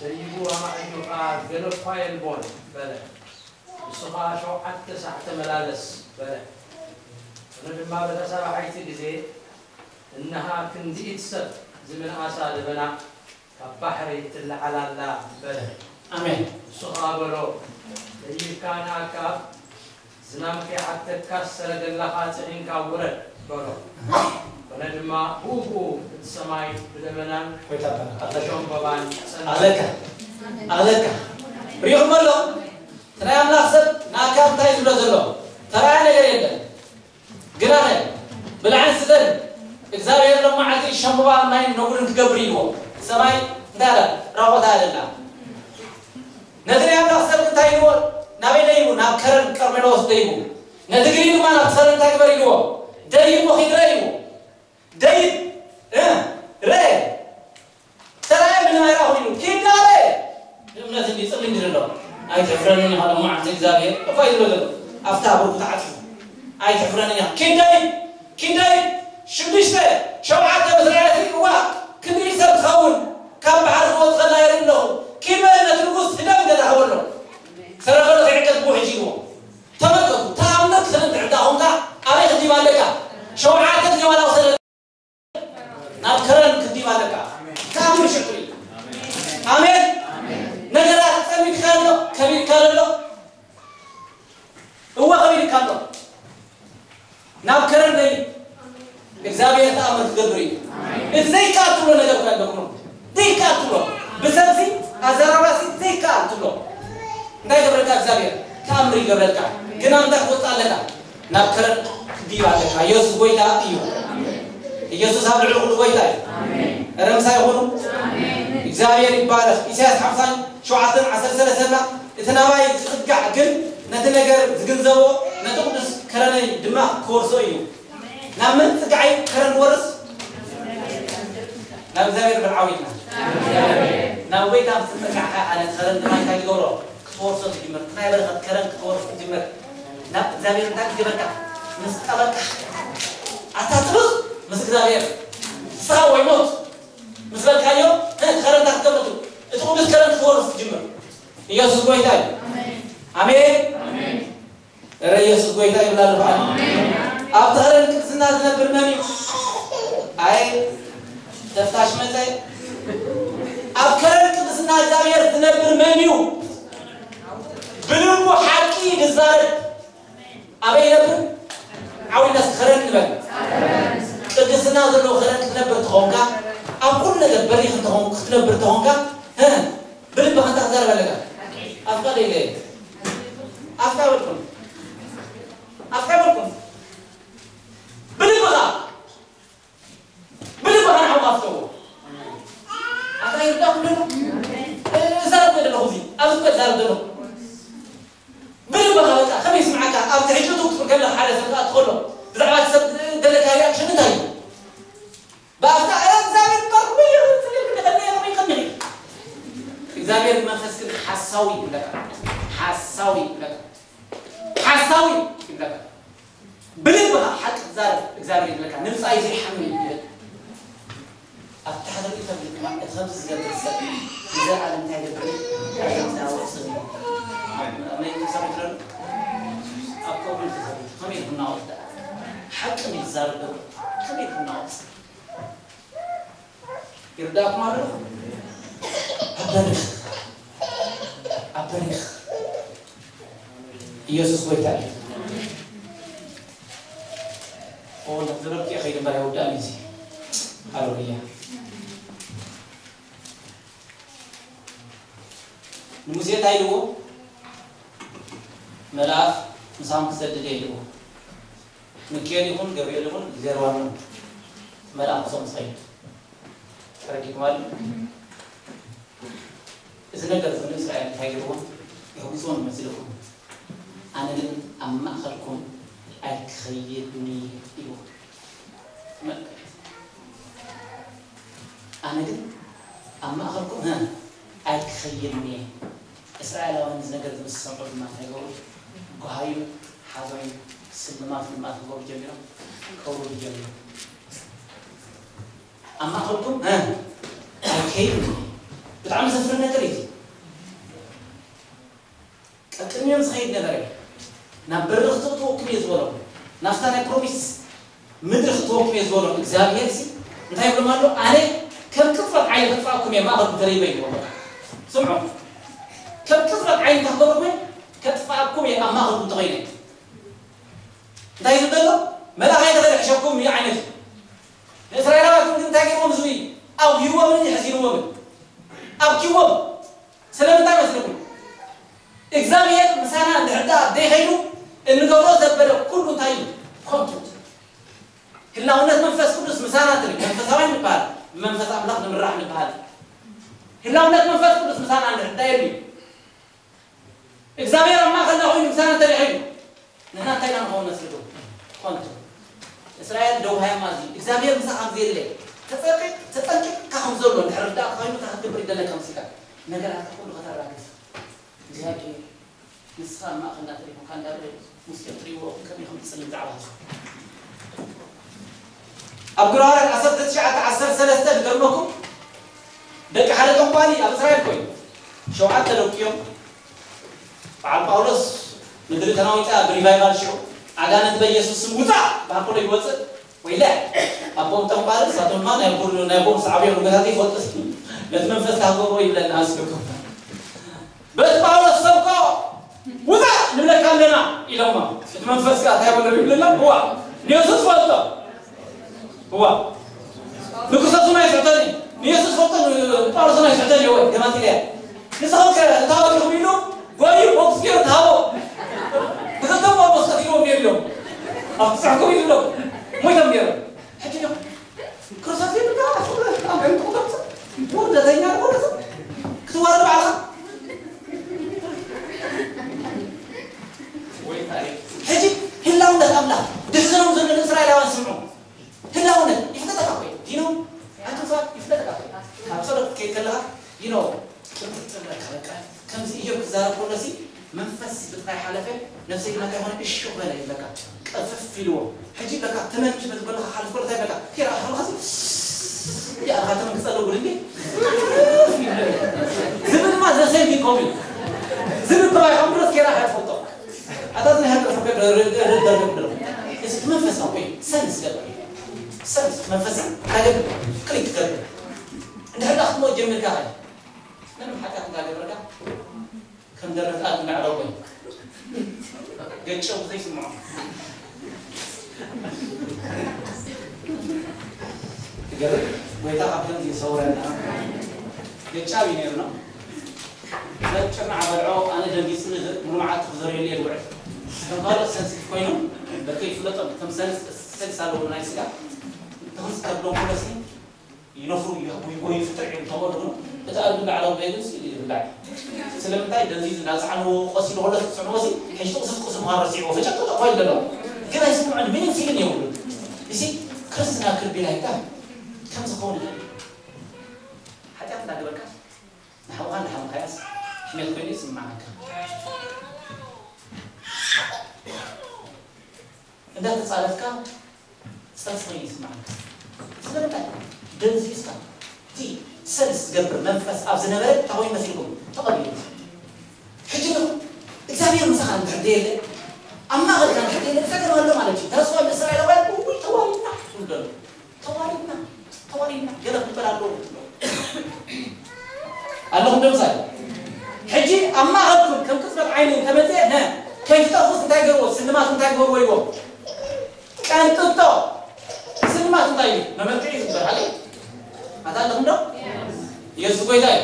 ደይቡ ኣማዕዲኡ ኸኣ ገለ እኳ የልቦን በለ። ንሱ ኸኣ ሸውዓተ ሳዕ ተመላለስ በለ። ኮነ ድማ በታ ሳባዓይቲ ግዜ፣ እንሃ ክንድኢት ሰብ ዝምንኣሳ ደበና ካብ ባሕሪ ትለዓል ኣላ በለ። ኣሜን። ንሱ ኸኣ በሎ፣ ደይብካ ንኣክዓብ፣ "ዝናም ከይዓግተካስ ሰረገላኻ ጽዒንካ ውረድ" በሎ። ኮነ ድማ ብኡ ብኡ እቲ ሰማይ ብደበናን ጎይታ በረኸት። ብሸምበባን ጸልመተ። ኣቕለካ፣ ኣቕለካ። ርኢኹም ኣሎ? እቲ ናይ ኣምላኽ ሰብ ንኣክዓብ እንታይ ዝብሎ ዘሎ? ተራእየ ነገር የለን። ግና ኸ ብልዓን ስተን፣ እግዚኣብሔር ሎም መዓልቲ ሸምበባን ማይን ነጉድን ክገብር ኢልዎ። ሰማይ እንታይ ኣላ? ራቖታ ኣደላ። ነቲ ናይ ኣምላኽ ሰብ እንታይ ኢልዎ? ናበይ ደይቡ? ናብ ከረን ቀርሜሎስ ደይቡ። ነቲ ግሪ ድማ ናብ ከረን እንታይ ግበር ኢልዎ? ደይቡ ኺድ ርአ ኢልዎ። ደይብ፣ እ፣ ርአ። ተራእየ ምንም ኣይረኣኹን ኢሉ። ኪድ ርአ። እምነት እንዲ ጽሊ እንዲ ዘሎ። ኣይትሕፍረንን ኢኻ ሎም መዓልቲ እግዚኣብሔር። እኳ እዩ ዝብሎ ዘሎ። ኣብታ ብርኩ ተዓጽዩ። ኣይትሕፍረንን ኢኻ። ኪድ ደይብ፣ ኪድ ደይብ። ሽዱሽተ፣ ሸውዓተ ምስ ረኣየሲ፣ እዋ፣ ክንድኢ ሰብ ትኸውን። ካብ ባሕሪ ዝወጽእ ከላ የርኢ ኣለኹ። ኪድ በለ ነቲ ንጉስ ህደም ገዛ ሃበሎ። ሰረገሉ ከይዕቀት ብውሕጅ ኢልዎ። ተመልከቱ፣ ተኣምር ክትርኢ እንድሕር ደኣ ኾንካ፣ ኣበይ ክትዲብ ኣለካ? ሸውዓተ ግዜ ዋላ ወሰደ። ናብ ከረን ክትዲብ ኣለካ። ተኣምር ሽዑ እዩ። ኣሜን። ነገራት ጸሚድካ ኣሎ፣ ከቢድካ ኣሎ፣ እወ ከቢድካ ኣሎ። ናብ ከረን ደይ እግዚኣብሔር ተኣምር ክገብር እዩ። እቲ ዘይከኣል ትብሎ ነገር እኮ ኣለኩም። ዘይከኣል ትብሎ። ብሰብሲ ኣዘራባሲ ዘይከኣል ትብሎ። እንታይ ይገብረልካ እግዚኣብሔር? ተኣምር ይገብረልካ። ግና እንታይ ክትወጽእ ኣለካ? ናብ ከረን ክትድይብ ኣለካ። ኢየሱስ ጎይታ እዩ። ኢየሱስ ኣብ ልዕሊ ኩሉ ጎይታ እዩ። ኣረ ምሳይ ይኹኑ። እግዚኣብሔር ይባረኽ። ኢሳያስ ሓምሳን ሸውዓተን ዓሰርተ ሰለስተና፣ እቲ ናባይ ዝጽጋዕ ግን ነቲ ነገር ዝግንዘቦ፣ ነቲ ቅዱስ ከረነይ ድማ ክወርሶ እዩ። ናብ መን ዝጽጋዕ እዩ ከረን ዝወርስ? ናብ እግዚኣብሔር እምበር ዓው ኢልና። ናብ ጎይታ ምስ ተጸጋዕካ ኣነ ከረን ድማ እንታይ ትገብሮ? ክትወርሶ ትጅምር። እቲ ናይ በረኸት ከረን ክትወርሶ ትጅምር። ናብ እግዚኣብሔር እንታይ ክትገበርካ? ምስ ቀበርካ። ኣታ ትብኽ ምስ እግዚኣብሔር። ንስኻ ወይ ሞት ምስ በልካዮ፣ እ፣ እቲ ከረን እንታይ ክትገብር ትብል? እቲ ቅዱስ ከረን ክትወርስ ትጅምር። ኢየሱስ ጎይታ እዩ። ኣሜን። እረ ኢየሱስ ጎይታ ይብላ ኣለኹ። ኣብቲ ኸረን ቅድስና ዝነብር መን እዩ? ኣይ ተፍታሽ መጸ። ኣብ ከረን ቅድስና እግዚኣብሔር ዝነብር መን እዩ? ብልቡ ሓቂ ዝዛረብ ኣበይ ይነብር? ዓው ኢልና እስኪ ኸረን ንበል። ቅድስና ዘለዎ ኸረን ክትነብር ተኾንካ፣ ኣብ ኩሉ ነገር በሪኽ እንተኾንኩ ክትነብር ተኾንካ፣ እ፣ ብልብኻ እንታይ ክትዛረብ ኣለካ? ኣፍካ ደይለ። ኣፍካ በልኩም። ኣፍካ በልኩም። ብልብኻ። ብልብኻ ንዓው ኣፍተዎ። ኣታ ይርዳእኩም ደሎ? እ፣ እዛረብ ዘለኹ እዚ፣ ኣብዚ እኮ እዛረብ ዘለኹ። ብልብኻ በቃ፣ ከመይ ይስምዓካ? ኣብ ትሕቲ ቱክ ትብል ከለኻ ሓደ ሰብ ክኣቱ ከሎ፣ ብዛዕባ እቲ ሰብ ዘለካ ሪኣክሽን እንታይ እዩ? ብኣፍካ፣ "ኧረ እግዚኣብሔር እምበር፣ ውይ፣ ይቕኒ፣ ይቕኒ፣ ይቕኒ፣ ይቕኒ፣ ይቕኒ." እግዚኣብሔር ብመንፈስ ግን ሓሳዊ ይብለካ። ሓሳዊ ይብለካ። ሓሳዊ ይብለካ። ብልብኻ ሓቂ ትዛረብ፣ እግዚኣብሔር ይብለካ። "ንብጻይ ዘይሓምን" ይብል። ኣብ ታሕቲ ርእዩ ተብልክማ፣ እቲ ከምዚ ዝገብር ሰብ ንዘለኣለም እንታይ ይገብር? ኣብ ዘመናዊ ሰብ እዩ። ኣብ መሬት ተሰሪቱ ዘሎ፣ ኣብ ከብዱ ተሰሪቱ። ከመይ ኢልኩም ናወት ደኣ? ሓቂ ድዩ ዝዛረብ ዘሎ? ከመይ ኢልኩም ናወት? ይርዳእኩም ኣሎ? ኣብ በሪኽ፣ ኣብ በሪኽ። ኢየሱስ ጎይታ እዩ። ኦ፣ ንክትረብኪ ከይድ እምበር ኣይወዳእን እዩ። ሃሌሉያ። ንሙሴ እንታይ ኢልዎ? መልኣኽ ምሳኹም ክሰድድ እየ ኢልዎ። ሚካኤል ይኹን ገብርኤል ይኹን እግዚኣብሔር ዋና፣ መልኣኽ ምሳኹም ዝኸይድ። ተረዲእኩም ኣሎ? እዚ ነገር እዚ ንእስራኤል እንታይ ገይርዎም? የሕጉስዎም ይመስልኩም? ኣነ ግን ኣብ ማእኸልኩም ኣይክኸይድን እየ ኢልዎም። ተመልከት። ኣነ ግን ኣብ ማእኸልኩም፣ እ፣ ኣይክኸይድን እየ። እስራኤላውያን እዚ ነገር እዚ ምስ ሰምዑ ድማ እንታይ ገበሩ? ጓሃዩ፣ ሓዞዩ፣ ስልማት ድማ ክገብሩ ጀሚሮም፣ ከውርዱ ጀሚሮም። ኣብ ማእኸልኩም፣ እ፣ ኣይከይድን እየ። ብጣዕሚ ዘፍርህ ነገር እዩ። ቀቅድሚኦም ዝኸይድ ነበረ። ናብ በሪ ክተእትወኩም እየ ዝበሎም፣ ናብታ ናይ ፕሮሚስ ምድሪ ክተወኩም እየ ዝበሎም እግዚኣብሔር ሲ እንታይ ይብሎም ኣሎ? ኣነ ከም ቅጽበት ዓይኒ ከጥፋእኩም እየ፣ ማእኸልኩም ተለይበ ይብሎም። ስምዑ፣ ከም ቅጽበት ዓይኒ እንታይ ክገብረኩም እየ? ከጥፋእኩም እየ፣ ኣብ ማእኸልኩም ተኾይነ። እንታይ ዝብል ዘሎ? መልኣኸይ ተኸደ ሕሸኩም እዩ ዓይነት እዩ። ንእስራኤላውያን ግን እንታይ ገይርዎም? ዝብኢ ኣብሂዎም፣ ሕዚንዎም፣ ኣብኪዎም። ስለምንታይ መስልኩም? እግዚኣብሔር ምሳና እንድሕር ደኣ ዘይኸይዱ እንገብሮ ዘበለ ኩሉ እንታይ እዩ? ኮንቱ። ህላውነት መንፈስ ቅዱስ ምሳና ትርኢ። መንፈሳውያን ንበሃል፣ ብመንፈስ ኣምላኽ ንምራሕ ንበሃል። ህላውነት መንፈስ ቅዱስ ምሳና እንድሕር ደኣ የሉ። እግዚኣብሔር ኣብ ማእኸልና ኮይኑ ምሳና እንተደኣ ኮይኑ ንሕና እንታይ ኢና ንኸውን መስልኩም? ኮንቱ። እስራኤል ደውሃያማ እዚ እግዚኣብሔር ምሳኻ ከም ዘየለ ተጠንቂቕ-፣ ተጠንቂቕካ ከም ዘሎ እንድሕር ርዳእ ኮይኑ እንታይ ክትገብር ይደለካ መሲልካ? ነገራት ኩሉ ከተራግፍ። እግዚኣብሔር ንስኻ ኣብ ማእኸልና ተሪፉካ እንዳበለ ሙሴ ትሪእዎ ከመይ ከም ትጽሊ ብዛዕባ ህዝቡ። ኣብ ግብረ ሃዋርያት ዓሰርተ ትሽዓተ ዓሰርተ ሰለስተ ዝገርመኩም ደቂ ሓደ ጠንቋሊ ኣብ እስራኤል ኮይኑ ሸውዓተ ደቂኦም በዓል ጳውሎስ ምድሪ ተናዊጣ ብሪቫይቫል ሽዑ ኣጋንንት በኢየሱስ ስም ውፃእ በሃልኩሎ ይወፅእ ወይለ ኣቦም ጠንቋሊ ንሳቶም ድማ ናይ ኣቦም ናይ ኣቦም ሰዓብዮም ንገታት ይፈልጡ ነቲ መንፈስ ታገብሮ ይብለና ኣስልኩም በቲ ጳውሎስ ሰብኮ ውፃእ ንብለካ ኣለና ኢሎሞ እቲ መንፈስ ከኣ እንታይ በሎ ይብለና እዋ ንየሱስ ፈልጦ እዋ ንክሰሱን ኣይስሕተን እዩ ንየሱስ ፈልጦ ንጳውሎስን ኣይስሕተን እዩ ወይ ገማት ኢለያ ንስኸም ከ እንታወት ኢኹም ኢሉ ጎዩ ቦክስ ገይሩ ተሃቦ ብክልተ ጳውሎስ ቀቲልዎም ነይሩ እዮም ኣብቲ ፅሕኩም ኢሉ ኣሎ ሞይቶም ገይሮም ሕጂ ዶ ክርስቶስ ይብልካ ኣፍረ ኣገን ትቁጠር ውርደተኛ ዝኾነ ሰብ ክትዋረድ ባዕልኻ ሕጂ ህላውነት ኣምላኽ ድሕዝኖም ዘሎ ንእስራኤላውያን ስምዑ ህላውነት ይፍለጠካ ኮይ ዲኖ ኣንቱሳ ይፍለጠካ ኮይ ኣብ ጸሎት ከይድ ከለኻ ዲኖ ጥርጥር በቃ ከምዚ እዮም ክዛረብ ከሎ ሲ መንፈስ ብጥራይ ሓለፈ ነፍሰይ ድማ እንታይ ኾነ እሹ በለ ይብለካ ቀፍፍ ኢልዎ ሕጂ በቃ ተመልሽ በዚ በለካ ሓለፍ ከሎ እንታይ በቃ ኬራ ከለካ ሲ ያኻ ተመን ክጸለጉ ልንዲ ዝብል ድማ ዘሰይ ዲኮሚ ዝብል ጥራይ ከም ድረስ ኬራ ሓትፈልጦ ኣታ ዝናይ ሃገር ፈቀድ ደርደር ደርደር እዚ መንፈስ ነው ወይ ሰንስ ገበር ሰንስ መንፈስ ታገድ ክሊክ ገበር እንደ ህዳ ክትሞ ጀምርካ ምንም ሓጢኣት እንዳገበርካ ከም ደረት ኣድሚ ኣዕረጎ ገጨው ዘይስምዖ ትገርም ጎይታ ካብ ከምዚ ይሰውረና ገጫው እዩ ነይሩ ነው ዘጭና በልዖ ኣነ ደንጊፅኒ ሙሉመዓት ክዘርየሉ እየ ዝውዕል ከም ካልኦት ሰንስቲፍ ኮይኖም በከ ይፍለጦም ከም ሰንስ ሰንስ ኣለዎ ናይ ስጋ ተኽስ ከብሎም ኩለሲ ይነፍሩ ይጎዩ ፍጥር እዮም ተመልኹ እቲ ኣልቢ ላዕላዊ ቤግን ስኢሉ ይብላዕ ስለምንታይ ደንዚዙ እናፀዓንዎ ቆሲሉ ከሎ ዝፅዕንዎ ሲ ሕጂ ጥቕሲ ጥቕሲ ምዃን ረሲዕዎ ፈጨቅ ጠቋ ይደሎ ግን ኣይስምዑን ምንም ፊልን የብሉን እዚ ክርስትና ክርቢል ኣይታ ከም ዝኸውን ይኽእል ሓጢኣት እንዳገበርካ ንሓውኻ እንዳሓምካያስ ሕሜት ኮይኑ ይስምዓካ እንዳተፃረፍካ ጸጽሪ ይስማዓካ ስለምንታይ ደንዚዝካ እቲ ሰልስ ዝገብር መንፈስ ኣብ ዝነበረ እንታይ ኮይኑ መሲልኩም ተቐቢሉ ሕጂ ግን እግዚኣብሔር ምሳኻ እንድሕር ደየለ ኣብ ማእኸልካ እንድሕር ደየለ ጸገም ኣሎ ማለት እዩ ተስፋ ንእስራኤላውያን እውይ ተዋሪድና ትብሉ ዘሎ ተዋሪድና ተዋሪድና ገለ ክበል ኣለዎ ኣለኹም ደምሳይ ሕጂ ኣብ ማእኸልኩም ከም ቅጽበት ዓይኒ እንተመፅአ ከይትጠፉስ እንታይ ገርዎ? ስልማት እንታይ ገርዎ? ይዎ ቀንጥጦ። ስልማት እንታይ እዩ? መመልክዒ እዩ ዝበሃል። ኣታ ኣለኹም ዶ? ኢየሱስ ጎይታ እዩ።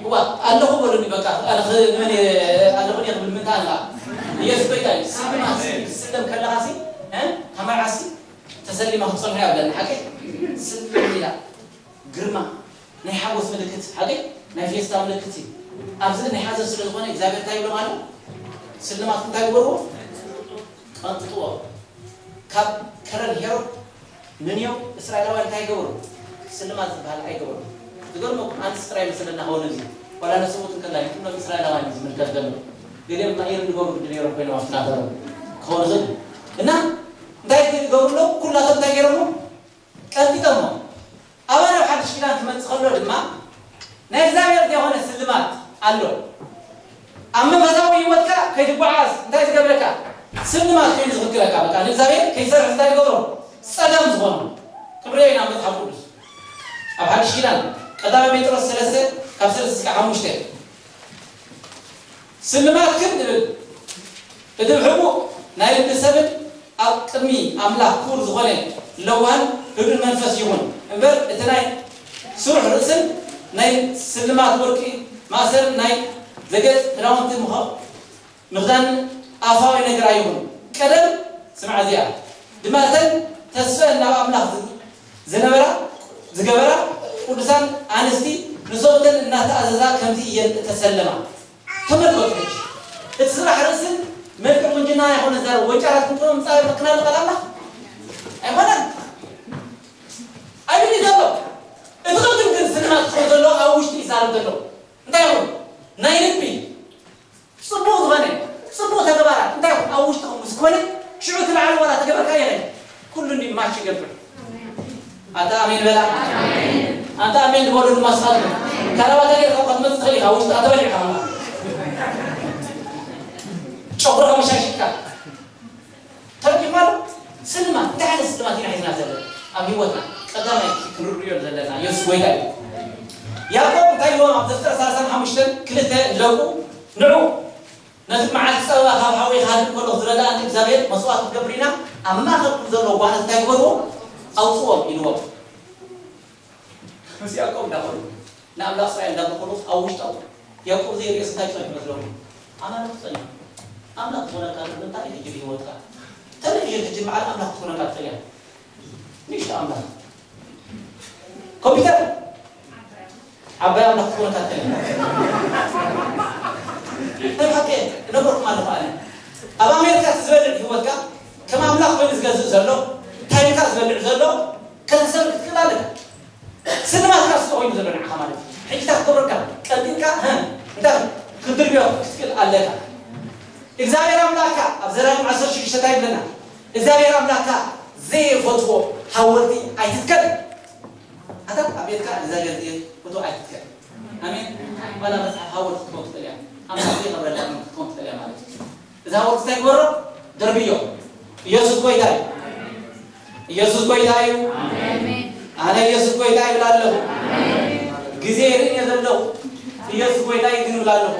እዋ ኣለኹ በሉኒ። በቃ ኣነ ኸ-፣ ንመን እየ ኣለኹ እየ ክብል ምንታ ኣላ? ኢየሱስ ጎይታ እዩ። ስልማት ዝስለም ከለኻሲ፣ እ? ከማይ ዓሲ ተሰሊማ ክትጸንሑ እያ ብለና። ሓቂ ስልም ኢላ። ግርማ ናይ ሓጎስ ምልክት፣ ሓቂ ናይ ፌስታ ምልክት እዩ። ኣብዚ ግን ናይ ሓዘን ስለ ዝኾነ እግዚኣብሔር እንታይ ይብሎም ኣሎ? ስልማት እንታይ ግበርዎ? ቀንጥጥዎ። ካብ ከረን ሄሮድ ንንዮ እስራኤላውያን እንታይ ይገብሩ? ስልማት ዝበሃል ኣይገብሩ። ዝገርመኩም፣ ኣንስ ጥራይ መሰለና ከሆነ እዚ ዋላ ነሰቡት እንከላ ይኩኖም እስራኤላውያን ዝምልከት ዘሎ ገሊኦም ማኢር ዝገብሩ ድል ነይሮም ኮይኖም ኣብቲ ናተሩ ክኾኑ ዝኽእል። እና እንታይ ይገብሩ ኣለዉ? ኩላቶም እንታይ ገይሮሞ? ቀንጢጦሞ። ኣባል ኣብ ሓድሽ ኪዳን ክመጽእ ከሎ ድማ ናይ እግዚኣብሔር ዘይኮነ ስልማት ኣሎ። ኣብ መንፈሳዊ ህይወትካ ከይትጓዓዝ እንታይ ዝገብረካ? ስልማት ኮይኑ ዝኽልክለካ። በቃ ንእግዚኣብሔር ከይሰርሕ እንታይ ዝገብሮ? ጸገም ዝኾኖ። ክንሪኦ ኢና መጽሓፍ ቅዱስ። ኣብ ሓድሽ ኪዳን ቀዳማይ ጴጥሮስ ሰለስተ ካብ ሰለስተ እስከ ሓሙሽተ። ስልማት ግን ንብል እቲ ብሕቡእ ናይ ልቢ ሰብን ኣብ ቅድሚ ኣምላኽ ክቡር ዝኾነ ለዋህን ህዱን መንፈስ ይኹን እምበር፣ እቲ ናይ ስሩሕ ርእስን ናይ ስልማት ወርቂ ማእሰርን ናይ ዘገጽ ክዳውንቲ ምኸ-፣ ምኽዳን ኣፋዊ ነገር ኣይኹን። ቀደም፣ ስምዓ እዚኣ፣ ድማ እተን ተስፈአን ናብ ኣምላኽ ዝ-፣ ዝነበራ፣ ዝገበራ ቅዱሳን ኣንስቲ ንሰብኡተን እናተኣዘዛ ከምዚ እየን እተሰለማ። ተመልከቱ ሕጂ። እቲ ስራሕ ርእስን መልክዕ ቁንጅና ኣይኮነ ዛረብ። ወንጫራት ክንጥበብ ምጻእ መክና ኣለቓል ኣምላኽ? ኣይኮነን። ኣይብል እዩ ዘሎ። እቲ ቅድም ግን ስልማት ክኾን ዘሎ ኣብ ውሽጢ ይዛረብ ዘሎ። እንታይ ይኹን? ናይ ልቢ ጽቡቕ ዝኾነ፣ ጽቡቕ ተግባራት እንታይ ይኹን ኣብ ውሽጥኹም ምስ ኮነ፣ ሽዑ እቲ ላዕሊ ዋላ ተገበርካ ይኸይድ። ኩሉ እንዲ ማች ይገብር። ኣንታ ኣሜን በላ። ኣንታ ኣሜን ዝበሉ ድማ ስኻትኩም። ካራባታ ጌርካ እኳ ትመጽእ ትኽእል ኢኻ፣ ውሽጥኻ ተበሊዕካ። ጨጉርኻ መሻሽካ። ተረዲእኩም ኣሎ? ስልማት፣ እንታይ ዓይነት ስልማት ኢና ሒዝና ዘለና? ኣብ ህይወትና ቀዳማይ ክንርድዮ ዘለና፣ የሱስ ጎይታ እዩ። ያዕቆብ እንታይ ኢልዎም ኣብ ዘፍጥረት ሰላሳን ሓሙሽተን ክልተ ንደቁ? ንዑ፣ ነቲ መዓልቲ ጸበባ ካብ ሓዊ ክሃድም ከሎ ዝረድኣኒ እግዚኣብሔር መስዋእቲ ክገብር ኢና፣ ኣብ ማእከልኩም ዘሎ ጓኖት እንታይ ግበርዎ? ኣውጽዎም ኢልዎም። ምስ ያዕቆብ እንዳኸዱ፣ ንኣምላኽ እስራኤል እንዳበኸሉ ኣብ ውሽጦም ያዕቆብ ዘይርእዮ እንታይ ጸኒሑ መስለኩም? ኣማልኽቲ ጸኒሑ። ኣምላኽ ዝኾነካ እንታይ እዩ ሕጂ ብህይወትካ? ተለቪዥን ሕጂ መዓል ኣምላኽ ዝኾነካ ትፈልያ? ንእሽቶ ኣምላኽ። ኮምፒውተር ዓባይ ኣምላኽ ዝኾነካ ትፈልያ? ናይ ብሓቂ እነግረኩም ኣለኹ ኣነ። ኣብ ኣሜሪካ እቲ ዝበልዕ ህይወትካ ከም ኣምላኽ ኮይኑ ዝገዝእ ዘሎ፣ ታይምካ ዝበልዕ ዘሎ፣ ከተሰብር ክትክእል ኣለካ። ስልማትካ ስለ ኮይኑ ዘሎ ንዓኻ ማለት እዩ። ሕጂ እንታይ ክገብረካ? ቀንጢጥካ፣ ህ፣ እንታይ ክትድርብዮ ክትክእል ኣለካ። እግዚኣብሔር ኣምላክካ ኣብ ዘዳግም ዓሰርተ ሽዱሽተ እንታይ ይብለና? እግዚኣብሔር ኣምላክካ ዘይፈትዎ ሓወልቲ ኣይትትከል። ኣታ ኣብ ቤትካ እግዚኣብሔር ዘይፈትዎ ኣይትትከል። ኣሜን። ዋላ መጽሓፍ ሓወልቲ ክትከውን ትኽእል እያ። ኣምላኽ ዘይኸብረላ ክትከውን ትኽእል እያ ማለት እዩ። እዛ ወርቂ እንታይ ግበሮ? ደርብዮ። ኢየሱስ ጎይታ እዩ። ኢየሱስ ጎይታ እዩ። ኣነ ኢየሱስ ጎይታ ይብል ኣለኹ። ግዜ ይርኢ እየ ዘለኹ። ኢየሱስ ጎይታ እዩ ግን ይብል ኣለኹ።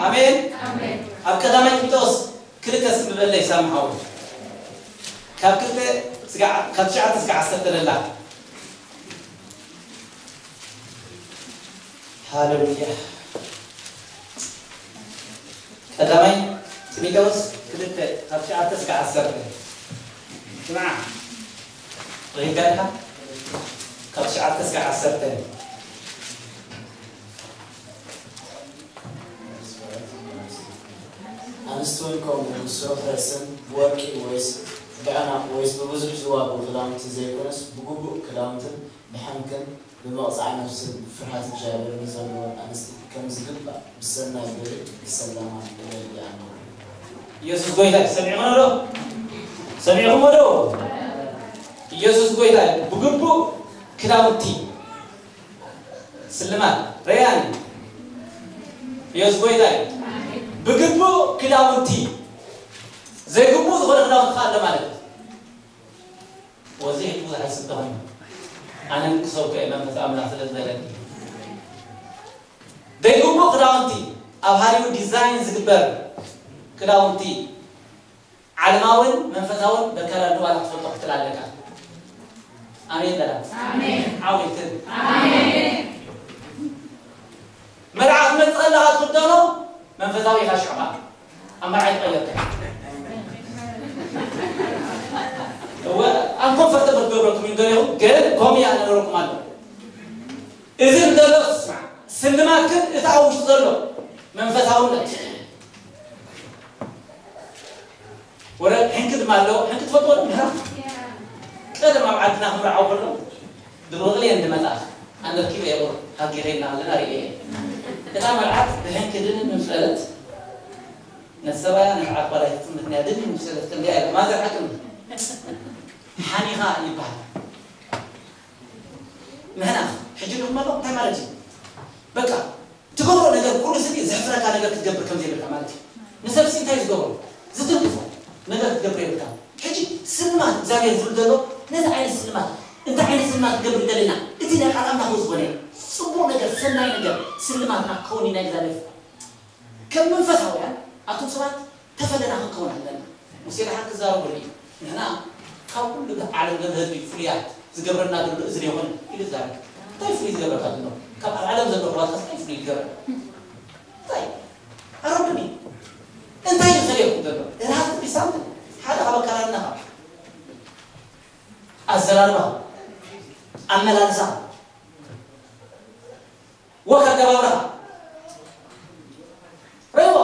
ኣሜን። ኣብ ቀዳማይ ጢሞቴዎስ ክልተ ስም በለይ ሳምሓው። ካብ ክልተ ስጋዕ-፣ ካብ ትሽዓተ እስከ ዓሰርተ ደላ። ሃሌሉያ። ቀዳማይ ጢሞቴዎስ ክልተ ካብ ትሽዓተ እስከ ዓሰርተ። ስምዓ። ርኢካ ኢኻ? ካብ ትሽዓተ እስከ ዓሰርተ። ኣንስቲ እውን ከምኡ፣ ብስሩዕ ርእስን ብወርቂ ወይስ ብዕናቕ ወይስ ብብዙሕ ዝዋግኡ ክዳውንቲ ዘይኮነስ፣ ብግቡእ ክዳውንትን ብሕንክን ብመቕጻዕ ነፍስን ብፍርሃት እግዚኣብሔር ንዘለወን ኣንስቲ ከም ዝግባእ ብሰናይ ብርዒ ክሰለማ እደሊ ኣለኹ። ኢየሱስ ጎይታ እዩ። ሰሚዕኹም ዶ? ሰሚዕኹም ዶ? ኢየሱስ ጎይታ እዩ። ብግቡእ ክዳውንቲ ስልማት ረያን ኢየሱስ ጎይታ እዩ። ብግቡእ ክዳውንቲ ዘይግቡእ ዝኾነ ክዳውንቲ ከ ኣሎ ማለት እዩ። ወዚ ብዙሕ ኣይስብኽን። ኣነ ንክሰብከ መንፈስ ኣምላኽ ስለ ዝበለኒ። ዘይግቡእ ክዳውንቲ ኣብ ሃሊውድ ዲዛይን ዝግበር ክዳውንቲ ዓለማውን መንፈሳውን በካላ ድዋላ ክትፈልጦ ክትላለካ። ኣሜን በላ። ኣሜን። ዓው ኢልክን። ኣሜን። መርዓ ክትመጽእ ከለኻ ትኽደኖ መንፈሳዊ ኢኻ ሽዕባ። ኣብ መርዓ ይትቐየርካ። እወ፣ ኣንኮንፈርተብል ክገብረኩም እዩ እንደለኹም፣ ግን ኮም እያ ነገረኩም ኣሎ። እዚ እንደሎ ስማዕ፣ ስልማት ግን እቲ ኣብ ውሽጢ ዘሎ መንፈሳውነት። ወረ ሕንክ ድማ ኣሎ፣ ሕንክ ትፈልጥዎ ዶ? ምሕራ ቀደም ኣብ ዓድና ክምርዓው ከሎ ብብቕሊ እየን ዝመጻ። ኣነ ርኪበ የቑር ሃጊኸ ኢልና ኣለና ርእየ። እታ መርዓት ብሕንክ ድን ምስ በለት፣ ነሰባያ ንርዓት ባላይ ትጥምትና ድን ምስ በለት፣ ከምዚኣ ኢላ፣ ማዘር ሓቅም ሓኒኻ ይበሃል። ምሕናኽ ሕጂ ንኽመሎ እንታይ ማለት እዩ? በቃ ትገብሮ ነገር ኩሉ ስኒ ዘሕፍረካ ነገር ክትገብር ከም ዘይብልካ ማለት እዩ። ንሰብሲ እንታይ ዝገብሮ ዝትንክፎ ነገር ክትገብር የብልካ። ሕጂ ስልማት እግዚኣብሔር ዝብል ዘሎ ነዚ ዓይነት ስልማት እንታይ ዓይነት ስልማት ክትገብር ይደለና? እቲ ናይ ቃል ኣምላኽ ዝኾነ ጽቡቕ ነገር ሰናይ ነገር ስልማትና ክኸውን እዩ ናይ እግዚኣብሔር ፍቓድ። ከም መንፈሳውያን ኣቱም ሰባት ተፈለና ክንከውን ኣለና። ሙሴ ደሓን ክዛረበሉ እዩ። ንሕና ካብ ኩሉ እቲ ዓለም ዘሎ ህዝቢ ፍሉያት ዝገብረና ዘሎ እዚ ዶ ይኾን ኢሉ ይዛረብ። እንታይ ፍሉይ ዝገብረካ ዘሎ? ካብ ኣብ ዓለም ዘሎ ኣሕዋትካስ እንታይ ፍሉይ ይገብረካ? እንታይ? ኣረዱኒ። እንታይ እዩ ዝፈልየኩም ዘሎ? It has to be something። ሓደ ካብ ኣካላትና ካብ ኣዘራርባ፣ ኣመላልሳ፣ ወክ ኣገባብራኻ ረይዎ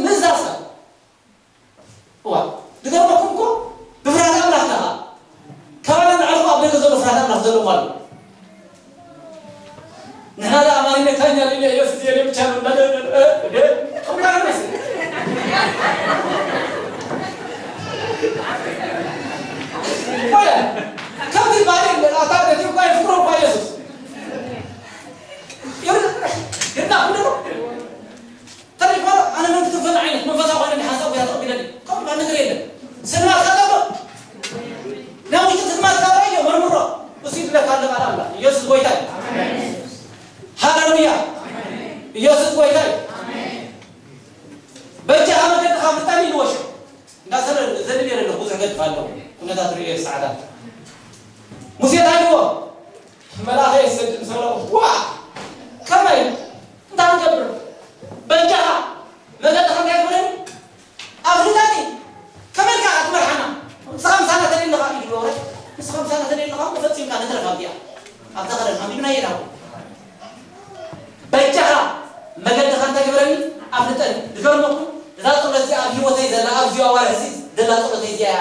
ምእዛዝ እዋ ዝገርመኩም እኮ ብፍርሃት ኣምላኽ ከኻ ከባና ንዓልኩ ኣብ ደገ ዘሎ ፍርሃት ኣምላኽ ዘለኹ ኣሎ። ንሕና ዳ ኣማኒ ነካኛ ሊለ ኢየሱስ የለ ብቻ ነው እንዳለ እምራ ነስ ወላ ከምዚ ባሪ ኣታ ነቲ እኳ ይፍቅሮ እኳ ኢየሱስ ይርዳ ይርዳ ኩሉ ተሪፋ ኣነ መን ክትፈል ዓይነት መንፈሳዊ ኮይነ ሓሳብ ያተው ቢለኒ ከም ነገር የለን ስልማት ካጠሎ ናይ ውሽጢ ስልማት ካበራዮ መርምሮ እሱ ይድለካ ኣለ ቃል ኣምላኽ ኢየሱስ ጎይታ እዩ። ሃሌሉያ ኢየሱስ ጎይታ እዩ። በጃኻ መገድኻ ፍጠን ኢልዎ ሽዑ እንዳሰለ ዘድል የለ ብዙሕ ገድፍ ኣለዎ ኩነታት ርእዮ ሰዓታት ሙሴ እንታይ ኢልዎ መልኣኸ የሰድድ ሰሎ ዋ ከመይ እንታይ ንገብር በጃኻ መገድኻ እንታይ ግበረኒ ኣፍልጠኒ ከመይ ኢልካ ክትመርሓና ንስኻ ምሳና ተደለኻ ኢሉ ዶ ንስኻ ምሳና ተደለኻ ፈጺምካ ንትረፍ ኣብዚኣ ኣብዛ ኸደን ሓሚምና የላው በጃኻ መገድኻ እንታይ ግበረኒ ኣፍልጠኒ ዝገርመኩም እዛ ጸሎት እዚኣ ኣብ ህይወተይ ዘላ ኣብዚ ኣዋርሕ እዚ ዘላ ጸሎተይ እዚኣ እያ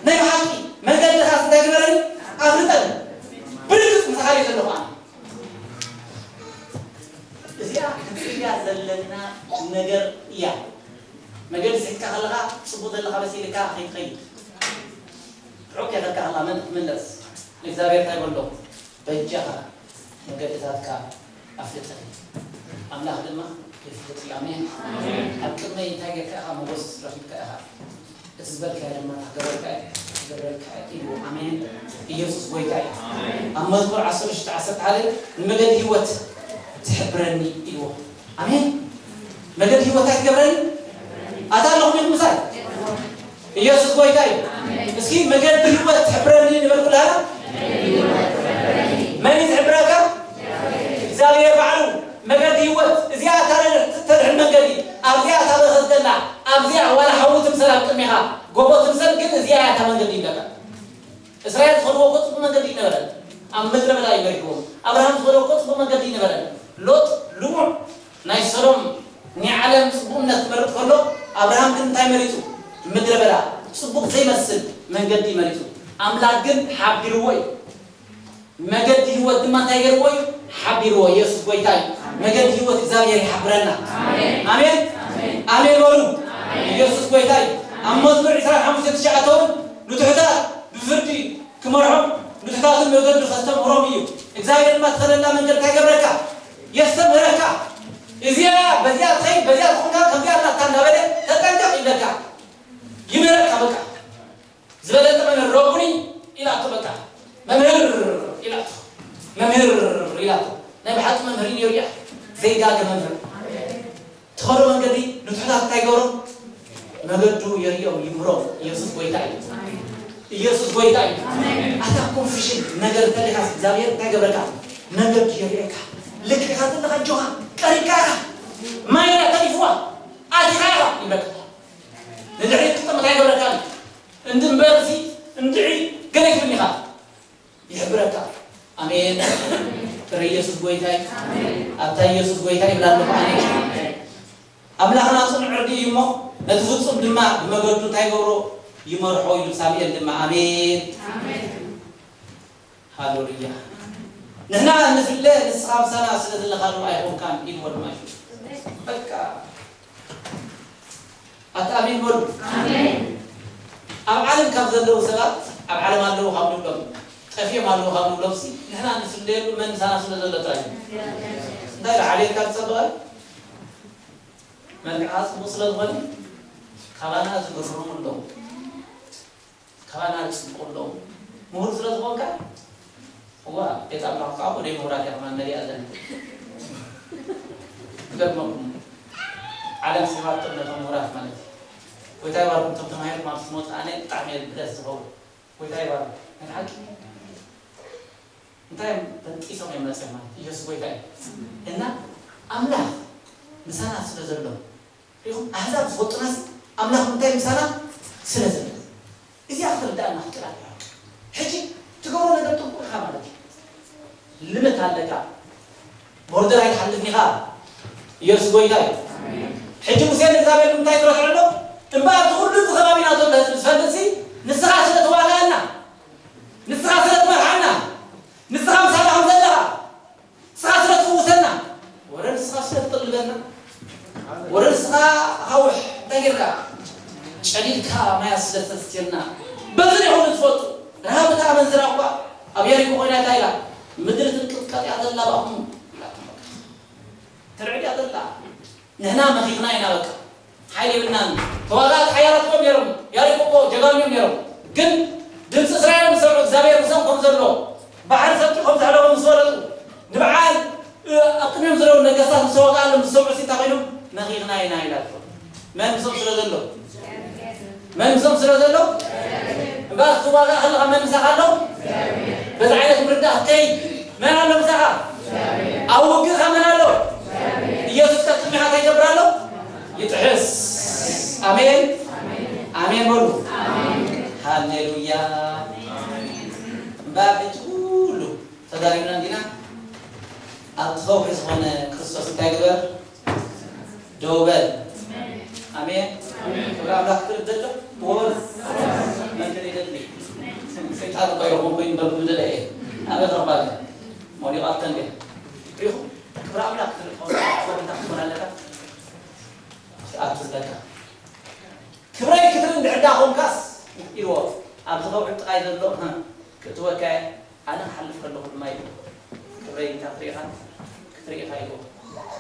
ናይ ብሓቂ መገድኻ እንታይ ግበረኒ ኣፍልጠኒ ብርግጽ ምሳኻ እየ ዘለኹ ኣነ እዚኣ ክንጽልያ ዘለና ነገር እያ። መገዲ ስሒትካ ከለኻ ጽቡቕ ዘለኻ መሲልካ ከይትኸይድ ርሑቕ ከይኸድካ ከላ መን ክትምለስ እግዚኣብሔር እንታይ በሎ በጃኻ መገድታትካ ኣፍልጠኒ ኣምላኽ ድማ የፍልጥ እዩ ኣሜን ኣብ ቅድመይ እንታይ ጌርካ ኢኻ ሞገስ ረኺብካ ኢኻ እቲ ዝበልካዮ ድማ ክገብረልካ ክገብረልካ ኢሉ ኣሜን ኢየሱስ ጎይታ እዩ ኣብ መዝሙር ዓሰርተ ሽዱሽተ ዓሰርተ ሓደ ንመገዲ ህይወት ትሕብረኒ ኢልዎ ኣሜን መገዲ ህይወት ኣይትገብረኒ ኣታ ኣለኹም ኢኹም ምሳይ ኢየሱስ ጎይታ እዩ እስኪ መገዲ ህይወት ትሕብረኒ ንበል ኩላና መን እዩ ዝሕብረካ እግዚኣብሔር ባዕሉ መገዲ ህይወት እዚኣ እታ ተድሕን መንገዲ ኣብዚኣ እታ በረኸት ዘላ ኣብዚኣ ዋላ ሓዊ ትምሰል ኣብ ቅድሜኻ ጎቦ ትምሰል ግን እዚኣ እያ እታ መንገዲ ይብለካ እስራኤል ዝኸድዎ እኮ ፅቡቅ መንገዲ ይነበረን ኣብ ምድረ በዳ ይመሪሕዎም ኣብርሃም ዝኸድዎ እኮ ፅቡቅ መንገዲ ይነበረን ሎጥ ልሙዕ ናይ ሶዶም ናይ ዓለም ፅቡቅነት ክመርጥ ከሎ ኣብርሃም ግን እንታይ መሪፁ ምድረ በዳ ፅቡቅ ዘይመስል መንገዲ መሪፁ ኣምላክ ግን ሓቢርዎ እዩ መገዲ ህይወት ድማ እንታይ ገርዎ እዩ ሓቢርዎ ኢየሱስ ጎይታ እዩ መገዲ ህይወት እግዚኣብሔር ይሓብረና ኣሜን ኣሜን በሉ ኢየሱስ ጎይታ እዩ ኣብ መዝሙር ዕስራን ሓሙሽተን ትሽዓተ እውን ንትሑታት ብፍርዲ ክመርሖም ንትሑታትን መገዱ ከስተምህሮም እዩ እግዚኣብሔር ድማ ትኸደላ መንገድ እንታይ ገብረካ የስተምህረካ እዚኣ በዚኣ ትኸይድ በዚኣ ትኾንካ ከምዚኣ ናታ እንዳበለ ተጠንቀቕ ይብለካ ይምህረካ በቃ ዝበለጸ መምህር ረቡኒ ኢላቶ በቃ መምህር ኢላቶ መምህር ኢላቶ ናይ ብሓቂ መምህር እዩ ሪያ ዘይጋገ መምህር ትኸዶ መንገዲ ንትሑታት እንታይ ገብሮም መገዱ የርእዮም፣ ይምህሮም። ኢየሱስ ጎይታ እዩ። ኢየሱስ ጎይታ እዩ። ኣታ ኮንፊሽን ነገር እንተሊኻስ እግዚኣብሔር እንታይ ገብረካ? መገዱ የርእየካ። ልክ ኢኻ ዘለኻ፣ ኣጆኻ፣ ቀሪብካ ኢኻ። ማይ እያ ተሪፍዋ፣ ኣቲኻ ኢኻ ይብለካ። ንድሕሪት ክትጥምት ኣይገብረካን። እንድምበርሲ እንድዒ ገለ ይብል ኢኻ። ይሕብረካ። ኣሜን። ጥረ ኢየሱስ ጎይታይ። ኣታ ኢየሱስ ጎይታይ ይብላ ኣለኹ ኣነ። ኣምላኽና ጽኑዕ ዕርዲ እዩ እሞ፣ ነቲ ፍጹም ድማ ብመገዱ እንታይ ይገብሮ? ይመርሖ ኢሉ ሳሙኤል ድማ። ኣሜን። ሃሌሉያ። ንሕና እንፍለ፣ ንስኻ ምሳና ስለ ዘለኻ ዶ ኣይኾንካን ኢልዎ ድማ እዩ። በቃ። ኣታ ኣሜን በሉ። ኣሜን። ኣብ ዓለም ካብ ዘለዉ ሰባት፣ ኣብ ዓለም ኣለዉ ካብ ንብሎም፣ ጠፊኦም ኣለዉ ካብ ንብሎም ሲ፣ ንሕና ንፍለየሉ መን ምሳና ስለ ዘሎ ጥራይ። እንታይ ኢሉ ዓሌትካ ዝጸበቐ? መልክዕኻ ጽቡቕ ስለ ዝኾነ፣ ካባና ዝግርሙ ኣለዉ። ካባና ዝጽብቑ ኣለዉ። ምሁር ስለ ዝኾንካ፣ እዋ፣ ቤት ኣምላኽ ከዓ ወደ ምሁራት እያ ከማን መሊኣ ዘላ። ይገርመኩም። ዓለም ስሒባቶ ነቶም ምሁራት ማለት እዩ። ጎይታ ይባርኩም፣ እቶም ተማሂሮም ኣብ ትምህርቲ ኣነ ብጣዕሚ እየ ደስ ዝኸውን። ጎይታ ይባርኩም። ናይ ሓቂ እንታይ እዮም በንጢሶም እዮም መፅዮም ማለት ኢየሱስ ጎይታ እዩ። እና ኣምላኽ ምሳና ስለ ዘሎ፣ ሪኹም ኣህዛብ ዝፈልጡናስ ኣምላኽ እንታይ ምሳና ስለ ዘሎ። እዚኣ ክትርዳእና ክትክእል ኣለካ። ሕጂ ትገብሮ ነገር ጥቡቅ ኢኻ ማለት እዩ። ልምት ኣለካ። ቦርደር ኣይትሓልፍን ኢኻ። ኢየሱስ ጎይታ እዩ። ሕጂ ሙሴ ንእግዚኣብሔር እንታይ ትረትዖ ኣሎ? እምበኣር እቲ ኩሉ እዚ ከባቢና ዘሎ ህዝቢ ዝፈልጥሲ ንስኻ ስለ ትዋጋኣና፣ ንስኻ ስለ ትመርሓና፣ ንስኻ ምሳና ከም ዘለኻ፣ ንስኻ ስለ ትፍውሰና፣ ወረ ንስኻ ስለ ትጥልበና፣ ወረ ንስኻ ኣኻውሕ እንታይ ጌርካ? ጨሊልካ ማያት ስለ ተስትየና፣ በዚ ዲኹም ትፈልጡ? ረሃብ እታ ኣመንዝራ እኳ ኣብ የሪኮ ኮይና እንታይ ኢላ? ምድሪ ትንቅጥቀጥ እያ ዘላ ባኹም ኢላቶም። ትርዕድ እያ ዘላ። ንሕና መኺኽና ኢና በቃ። ሓይሊ የብልናን። ተዋጋእቲ ሓያላት እዮም ነይሮም። ያሪኮ እኮ ጀጋኑ እዮም ነይሮም። ግን ድምፂ እስራኤል ምስ ሰምዑ፣ እግዚኣብሔር ምሶም ከም ዘሎ፣ ባሕሪ ሰጢሑ ከም ዘዕለቦም ምስ ፈለጡ፣ ንበዓል፣ እ፣ ኣብ ቅድሚኦም ዘለዉ ነገስታት ምስ ተዋጋኣሎም ምስ ሰምዑ፣ እንታይ ኮይኖም? መኺኽና ኢና ኢላቶ። መን ምሶም ስለ ዘሎ? መን ምሶም ስለ ዘሎ? እምበኣር ክትዋጋእ ከለኻ መን ምሳኻ ኣሎ? በዚ ዓይነት ምርዳእ ክትከይድ መን ኣሎ ምሳኻ? ኣብ ውግእኻ መን ኣሎ? ኢየሱስ ቀጥሚኻ እንታይ ይገብር ኣሎ? ይጥሕስ። ኣሜን። ኣሜን በሉ። ሃሌሉያ። እምበኣር ሕጂ ኩሉ ተዛሪብና እንዲና? ኣብቲ ከውሒ ዝኾነ ክርስቶስ እንታይ ግበር? ደው በል። ኣሜን። ክብሪ ኣምላኽ ክብል ዘሎ? ወል መን ከ ይደሊ? ሰይጣን እኮ ይኹን ኮይኑ ደው ዝደለ እየ። ኣበ ተቕባል። ሞዲቓ ተንገ። ሪኹም? ክብሪ ኣምላኽ ክብል ከሆነ፣ እንታይ ክኾን ኣለካ? ኣትብለካ። ክብረይ ክትርኢ እንድሕር ደኣ ኾንካስ፣ ኢልዎ። ኣብዚ ከውሒ ጥቓይ ዘሎ፣ ህ፣ ክእትወካ እየ፣ ኣነ ክሓልፍ ከለኹ ድማ ኢሉ። ክብረይ እንታ ክትርኢ ኢኻ፣ ክትርኢ ኢኻ ኢልዎ።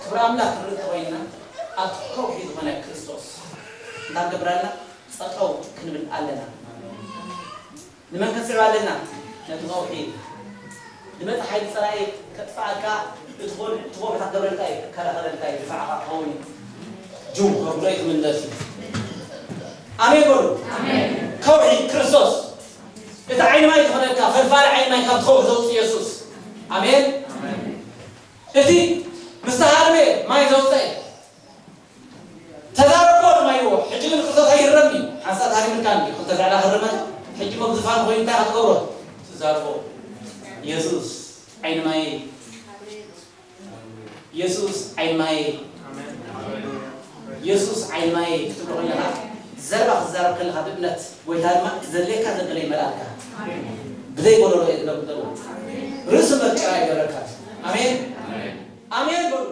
ክብሪ ኣምላኽ ክንርኢ እንተኾይንና፣ ኣብቲ ከውሒ ዝኾነ ክርስቶስ እንታይ ክገብረና? ጠጠው ክንብል ኣለና። ንመን ክንስዕብ ኣለና? ነቲ ከውሒ። ዝመጽእ ሓይሊ ጸላኢ ከጥፍኣካ፣ እቲ ኾን-፣ እቲ ከውሒ እንታይ ክገብረልካ እዩ? ክከላኸለልካ እዩ፣ ድፋዕኻ ክኸውን እዩ። ጅው ከብሎ እዩ ክምለስ እዩ። ኣሜን በሉ። ኣሜን። ከውሒ ክርስቶስ። እቲ ዓይኒ ማይ ዝኾነልካ፣ ፈልፋሊ ዓይኒ ማይ ካብቲ ከውሒ ዘውፅእ ኢየሱስ። ኣሜን። ኣሜን። እቲ ምስ ተሃርመ ማይ ዘውፅእ። ተዛረቦ ድማ ይዎ። ሕጂ ግን ክርስቶስ ኣይህረም እዩ። ሓንሳእ ተሃሪምልካ እንዲ። ክልተ ዛዕዳ ክርመት። ሕጂ ሞ ብዝፋን ኮይኑ እንታይ ክትገብሮ? ትዛረቦ። ኢየሱስ ዓይኒ ማይ። ኢየሱስ ዓይኒ ማይ። ኢየሱስ ዓይኒ ማይ ክትብሎ ከለኻ፣ ዘረባ ክትዛረብ ከለኻ ብእምነት፣ ጎይታ ድማ ዘድልየካ ዘበለ ይመልኣልካ። ብዘይ ጎደሎ እየ ዝነብር ዘለኹ። ርእሱ መርጫ ኣይገበረካ። ኣሜን። ኣሜን በሉ።